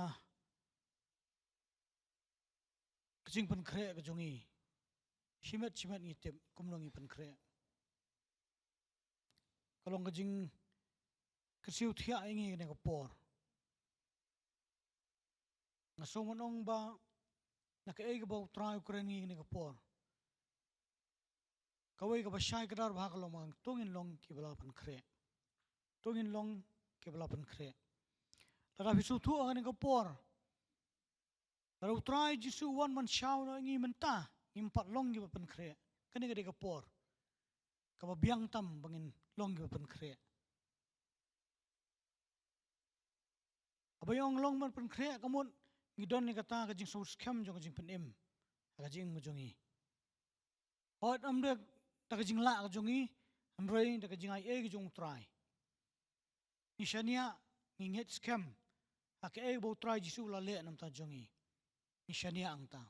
ka jingpynkhreh ka jong ngi. Shimet shimet ngi tip kumno ngi pynkhreh. Ka long ka jingkyrsiew thiah ïa ngi kane ka por. Nga sngewmynong ba na kaei kaba U Trai u kren ïa ngi kane ka por. Kawei kaba shai kdar bha ka long ba to ngin long kiba la pynkhreh. To ngin long kiba la pynkhreh. Lada phi sngewthuh ha kane ka por, lada U Trai Jisu u wan ban shaw na ngi mynta, ngim pat long kiba pynkhreh. Kane ka dei ka por kaba biang tam ba ngin long kiba pynkhreh. Haba ngi ong long ban pynkhreh, ka mut ngi don ïa kata ka jingsngewskhem jong ka jingpynim ha ka jingim ka jong ngi. Hooid, ym dei da ka jinglah ka jong ngi, hynrei da ka jingaiei ka jong U Trai. Ngi shaniah, ngi ngeit skhem ha kaei ba U Trai Jisu u la leh na ka bynta jong ngi. Ngi shaniah hangta.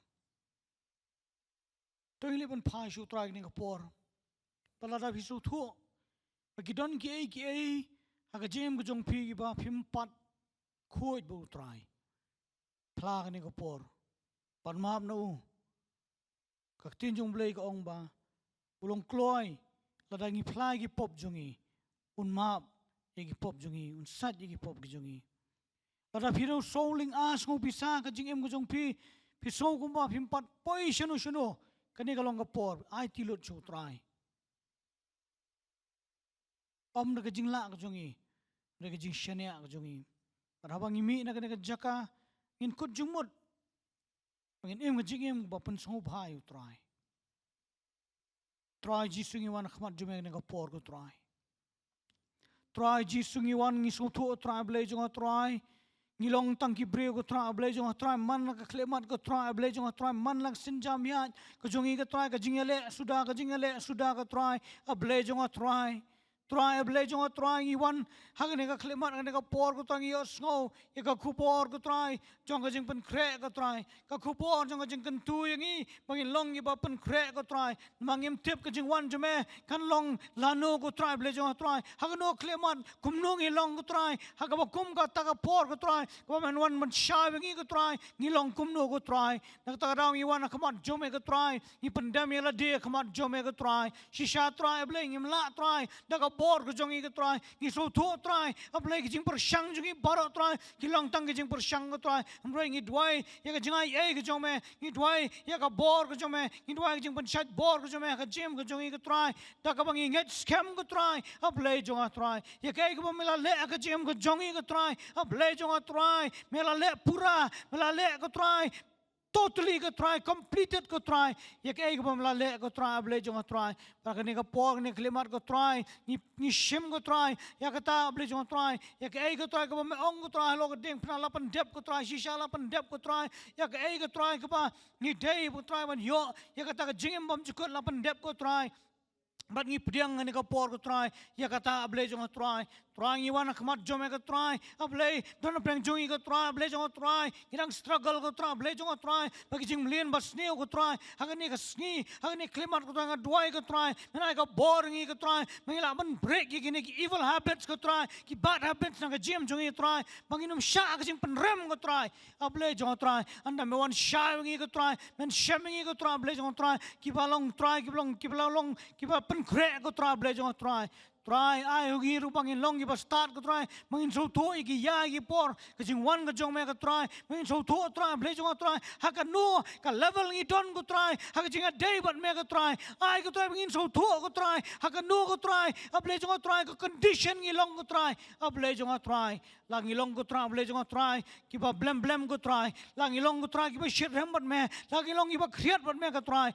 To ngin leit ban phai sha U Trai kane ka por. Ba lada phi sngewthuh ba ki don kiei kiei ha ka jingim ka jong phi kiba phim pat khuid bad U Trai, phla kane ka por, pan map na u. Ka ktien jong U Blei ka ong ba u long kloi lada ngi phla ïa ki pop jong ngi, un map ïa ki pop jong ngi, un sait ïa ki pop ki jong ngi. Lada phi dang sngewlynga, sngewbisa ka jingim ka jong phi, phi sngew kumba phim pat poi shano shano, kane ka long ka por aiti lut sha U Trai. Ym da ka jinglah ka jong ngi, da ka jingshaniah ka jong ngi. Bad haba ngi mih na kane ka jaka, ngin kut jingmut ba ngin im ka jingim ba pynsngewbha ïa U Trai. Trai Jisu, ngi wan ha khmat jong me ha kane ka por, ko Trai. Trai Jisu, ngi wan, ngi sngewthuh, Trai Blei jong nga, Trai. Ngi long tang ki briew, ko Trai Blei jong nga, Trai, man la ka khyllipmat, ko Trai Blei jong nga, Trai, man la ka sienjam ïaid ka jong ngi, ko Trai, ka jingïaleh suda, ka jingïaleh suda, ko Trai, a Blei jong nga, Trai. Trai, a Blei jong nga, Trai, ngi wan ha kane ka khyllipmat, kane ka por, ko Trai, ngi ïohsngew ïa ka khubor, ko Trai, jong ka jingpynkhreh, ko Trai, ka khubor jong ka jingkyntu ïa ngi ba ngin long kiba pynkhreh, ko Trai. Namar ngim tip ka jingwan jong me kan long lano, ko Trai Blei jong nga, Trai, ha kano ka khyllipmat, kumno ngin long, ko Trai, ha kaba kum kata ka por, ko Trai, kaba men wan ban shaw ïa ngi, ko Trai, ngin long kumno, ko Trai. Na kata ka daw ngi wan ha khmat jong me, ko Trai, ngi pyndem ïa lade ha khmat jong me, ko Trai. Shisha, Trai, a Blei, ngim lah, Trai, da ka bor ka jong ngi, ko Trai. Ngi sngewthuh, Trai, a Blei, ka jingpyrshang jong ngi baroh, Trai, ki long tang ka jingpyrshang, ko Trai. Hynrei ngi duwai ïa ka jingaiei ka jong me, ngi duwai ïa ka bor ka jong me, ngi duwai ka jingpynshait bor ka jong me ha ka jingim ka jong ngi, ko Trai. Da kaba ngi ngeit skhem, ko Trai, a Blei jong nga, Trai, ïa kaei kaba me la leh ha ka jingim ka jong ngi, ko Trai, a Blei jong nga, Trai, me la leh pura, me la leh, ko Trai, totally, ko Trai, completed, ko Trai, ïa kaei kaba me la leh, ko Trai, a Blei jong nga, Trai. Bad ha kane ka por, kane ka khyllipmat, ko Trai, ngi, ngi shim, ko Trai, ïa kata, a Blei jong nga, Trai, ïa kaei, ko Trai, kaba me ong, ko Trai, halor ka diengphna la pyndep, ko Trai, shisha la pyndep, ko Trai, ïa kaei, ko Trai, kaba ngi dei, ko Trai, ban ïoh ïa kata ka jingim bymjukut la pyndep, ko Trai. Bad ngi pdiang ha kane ka por, ko Trai, ïa kata, a Blei jong nga, Trai. Trai, ngi wan ha khmat jong me, ko Trai, a Blei, don napdeng jong ngi, ko Trai, a Blei jong nga, Trai, ngi dang struggle, ko Trai, a Blei jong nga, Trai, bad ki jingmlien basniew, ko Trai, ha kane ka sngi, ha kane ka khyllipmat, ko Trai, nga duwai, ko Trai, men ai ka bor ïa ngi, ko Trai, ba ngin lah ban break ïa kine ki evil habits, ko Trai, ki bad habits na ka jingim jong ngi, Trai, ba ngin ym shah ha ka jingpynrem, ko Trai, a Blei jong nga, Trai. Ynda me wan shaw ïa ngi, ko Trai, men shem ïa ngi, ko Trai, a Blei jong nga, Trai, kiba long, Trai, kiba long, kiba long, kiba pynkhreh, ko Trai, a Blei jong nga, Trai. Trai, ai ïa ngi ruh ba ngin long kiba stad, ko Trai, ba ngin sngewthuh ïa ki, ïa ki por ka jingwan ka jong me, ko Trai, ba ngin sngewthuh, Trai, a Blei jong nga, Trai, ha kano ka level ngi don, ko Trai, ha ka jingïadei bad me, ko Trai. Ai, ko Trai, ba ngin sngewthuh, ko Trai, ha kano, ko Trai, a Blei jong nga, Trai, ka condition ngi long, ko Trai, a Blei jong nga, Trai. La ngi long, ko Trai, a Blei jong nga, Trai, kiba blem blem, ko Trai. La ngi long, ko Trai, kiba shitrhem bad me. La ngi long kiba khriat bad me, ko Trai,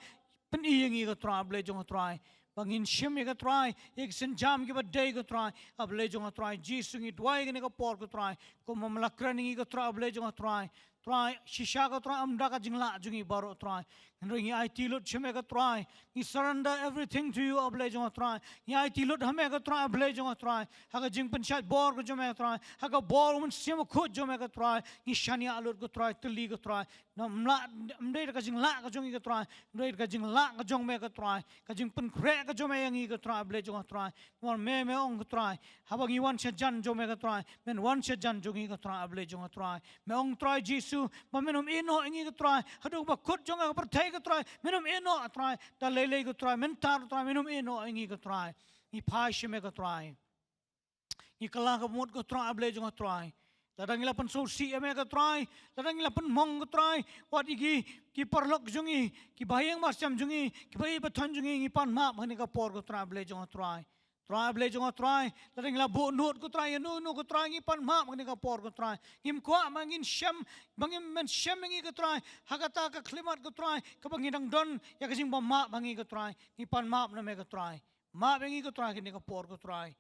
pyni ïa ngi, ko Trai, a Blei jong nga, Trai, ba ngin shim ïa, ko Trai, ïa ki sienjam kiba dei, ko Trai, a Blei jong nga, Trai. Jisu, ngi duwai ha kane ka por, ko Trai, kumba me la kren ïa ngi, ko Trai, a Blei jong nga, Trai. Trai, shisha, ko Trai, ym da ka jinglah jong ngi baroh, Trai. Hynrei ngi aiti lut sha me ko Trai. Ngi surrender everything to you, A Blei jong nga Trai. Ngi aiti lut ha me ko Trai, A Blei jong nga Trai. Ha ka jingpynshait bor ka jong me ko Trai. Ha ka bor u Mynsiem Bakhuid jong me ko Trai. Ngi shaniah lut ko Trai, tylli ko Trai. Ym lah, ym dei da ka jinglah ka jong ngi ko Trai. Ym dei da ka jinglah ka jong me ko Trai. Ka jingpynkhreh ka jong me ïa ngi ko Trai, A Blei jong nga Trai. Namar me, me ong ko Trai, haba ngi wan sha jan jong me ko Trai, men wan sha jan jong ngi ko Trai, A Blei jong nga Trai. Me ong Trai Jisu, ba men ym ïehnoh ïa ngi ko Trai, haduh ba kut jong ka pyrthei ko Trai, men ym ïehnoh Trai, da lei lei ko Trai, mynta ko Trai, men ym ïehnoh ïa ngi ko Trai. Ngi phai sha me ko Trai. Ngi kylla ka mut ko Trai, A Blei jong nga Trai. Lada ngi la pynsngewsih ïa me ko Trai, lada ngi la pynmong ko Trai, wat ïa ki, ki paralok jong ngi, ki bahaïing bahasem jong ngi, ki baieid bathon jong ngi, ngi pan map ha kane ka por ko Trai, A Blei jong nga Trai. Trai, A Blei jong nga Trai, lada ngi la buh nud ko Trai, ïa no ïa no ko Trai, ngi pan map ha kane ka por ko Trai. Ngim kwah ba ngin shem, ba ngin, men shem ïa ngi ko Trai, ha kata ka khyllipmat ko Trai, kaba ngi dang don ïa ka jingbym map ha ngi ko Trai. Ngi pan map na me ko Trai. Map ïa ngi ko Trai, kane ka por ko Trai.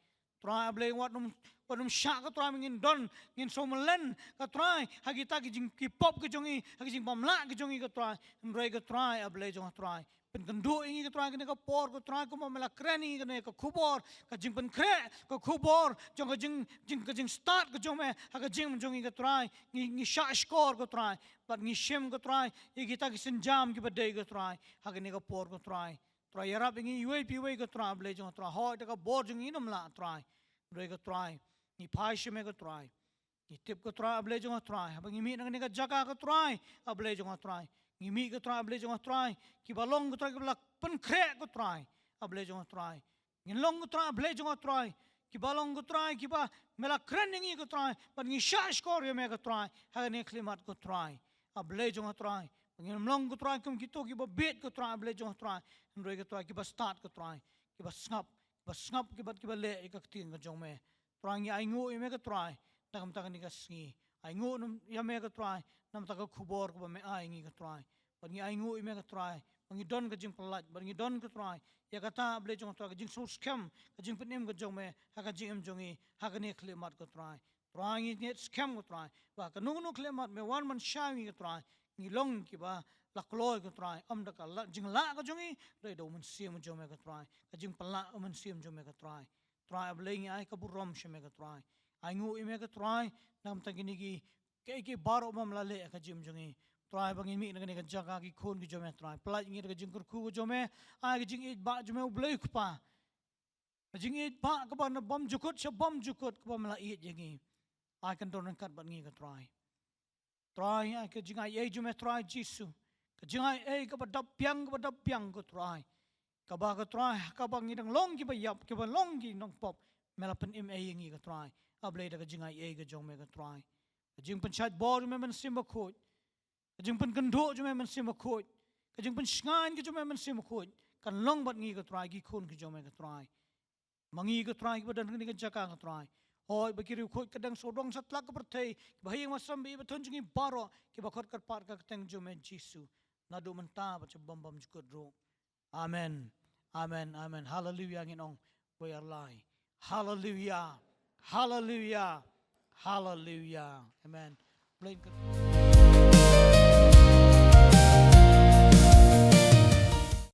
Trai, A Blei, wat nym, wat nym shah ko Trai, ba ngin don, ngin sngewmlien ko Trai, ha kita ki jing, ki pop ki jong ngi, ha ki jingbymlah ki jong ngi ko Trai. Hynrei ko Trai, A Blei jong nga Trai, pynkynduh ïa ngi ko Trai, kane ka por ko Trai, kumba me la kren ïa ngi kane ka khubor, ka jingpynkhreh, ka khubor jong ka jing, jing, ka jingstad ka jong me ha ka jingim jong ngi ko Trai. Ngi, ngi shahshkor ko Trai, bad ngi shim ko Trai ïa kita ki sienjam kiba dei ko Trai, ha kane ka por ko Trai. Trai, ïarap ïa ngi iwei pa iwei ko Trai, A Blei jong nga Trai. Hooid, da ka bor jong ngi ngim lah Trai. Hynrei ko Trai, ngi phai sha me ko Trai. Ngi tip ko Trai, A Blei jong nga Trai, haba ngi mih na kane ka jaka ko Trai, A Blei jong nga Trai, ngi mih ko Trai, A Blei jong nga Trai, kiba long ko Trai, kiba la pynkhreh ko Trai, A Blei jong nga Trai. Ngin long ko Trai, A Blei jong nga Trai, kiba long ko Trai, kiba me la kren ïa ngi ko Trai, bad ngi shahshkor ïa me ko Trai ha kane ka khyllipmat ko Trai, A Blei jong nga Trai. Ba ngin ym long ko Trai kum kito kiba bieit ko Trai, A Blei jong nga Trai. Hynrei ko Trai, kiba stad ko Trai, kiba sngap, kiba sngap, kiba, kiba leh ïa ka ktien ka jong me. Trai, ngi ainguh ïa me ko Trai na ka bynta kane ka sngi. Ainguh ïa me ko Trai na ka bynta ka khubor kaba me ai ïa ngi ko Trai. Bad ngi ainguh ïa me ko Trai ba ngi don ka jingpyllait, bad ngi don ko Trai ïa kata, A Blei jong nga Trai, ka jingsngewskhem, ka jingpynim ka jong me ha ka jingim jong ngi ha kane ka khyllipmat ko Trai. Trai, ngi ngeit skhem ko Trai ba kano kano ka khyllipmat me wan ban shai ïa ngi ko Trai, ngi long kiba la kloi ko Trai, ym da ka la, jinglah ka jong ngi, hynrei da u Mynsiem jong me ko Trai, ka jingpynlah u Mynsiem jong me ko Trai. Trai, A Blei, ngi ai ka burom sha me ko Trai. Ainguh ïa me ko Trai na ka bynta kine ki, ki, ki baroh ba me la leh ha ka jingim jong ngi. Trai, ba ngin mih na kane ka jaka ki khun ki jong me Trai, pyllait ïa ngi da ka jingkyrkhu ka jong me, ai ka jingïeit ba jong me, U Blei U Kpa. Ka jingïeit ba kaba na bymjukut sha bymjukut kaba me la ïeit ïa ngi. Ai kan don ryngkat bad ngi ko Trai. Trai, ai ka jingaiei jong me Trai Jisu, ka jingaiei kaba dap biang, kaba dap biang ko Trai. Kaba ko Trai, kaba ngi dang long kiba ïap, kiba long ki nongpop, me la pynim ei ïa ngi ko Trai, A Blei, da ka jingaiei ka jong me ko Trai. Ka jingpynshait bor jong me Mynsiem Bakhuid, ka jingpynkynduh jong me Mynsiem Bakhuid, ka jingpynshngaiñ ka jong me Mynsiem Bakhuid kan long bad ngi ko Trai, ki khun ki jong me ko Trai. Ma ngi ko Trai kiba don ha kane ka jaka ko Trai, hooid, ba ki riewkhuid ka dang sawdong satlak ka pyrthei, kiba haïing hasem, ba ïeit ba thon jong ngi baroh, kiba khot kyrpad ka kyrteng jong me Jisu, naduh mynta bad sha bym bymjukut ruh. Amen. Amen. Amen. Haleluia, ngin ong, Blei ar lai. Haleluia. Haleluia. Haleluia. Amen. Blei kyrkhu.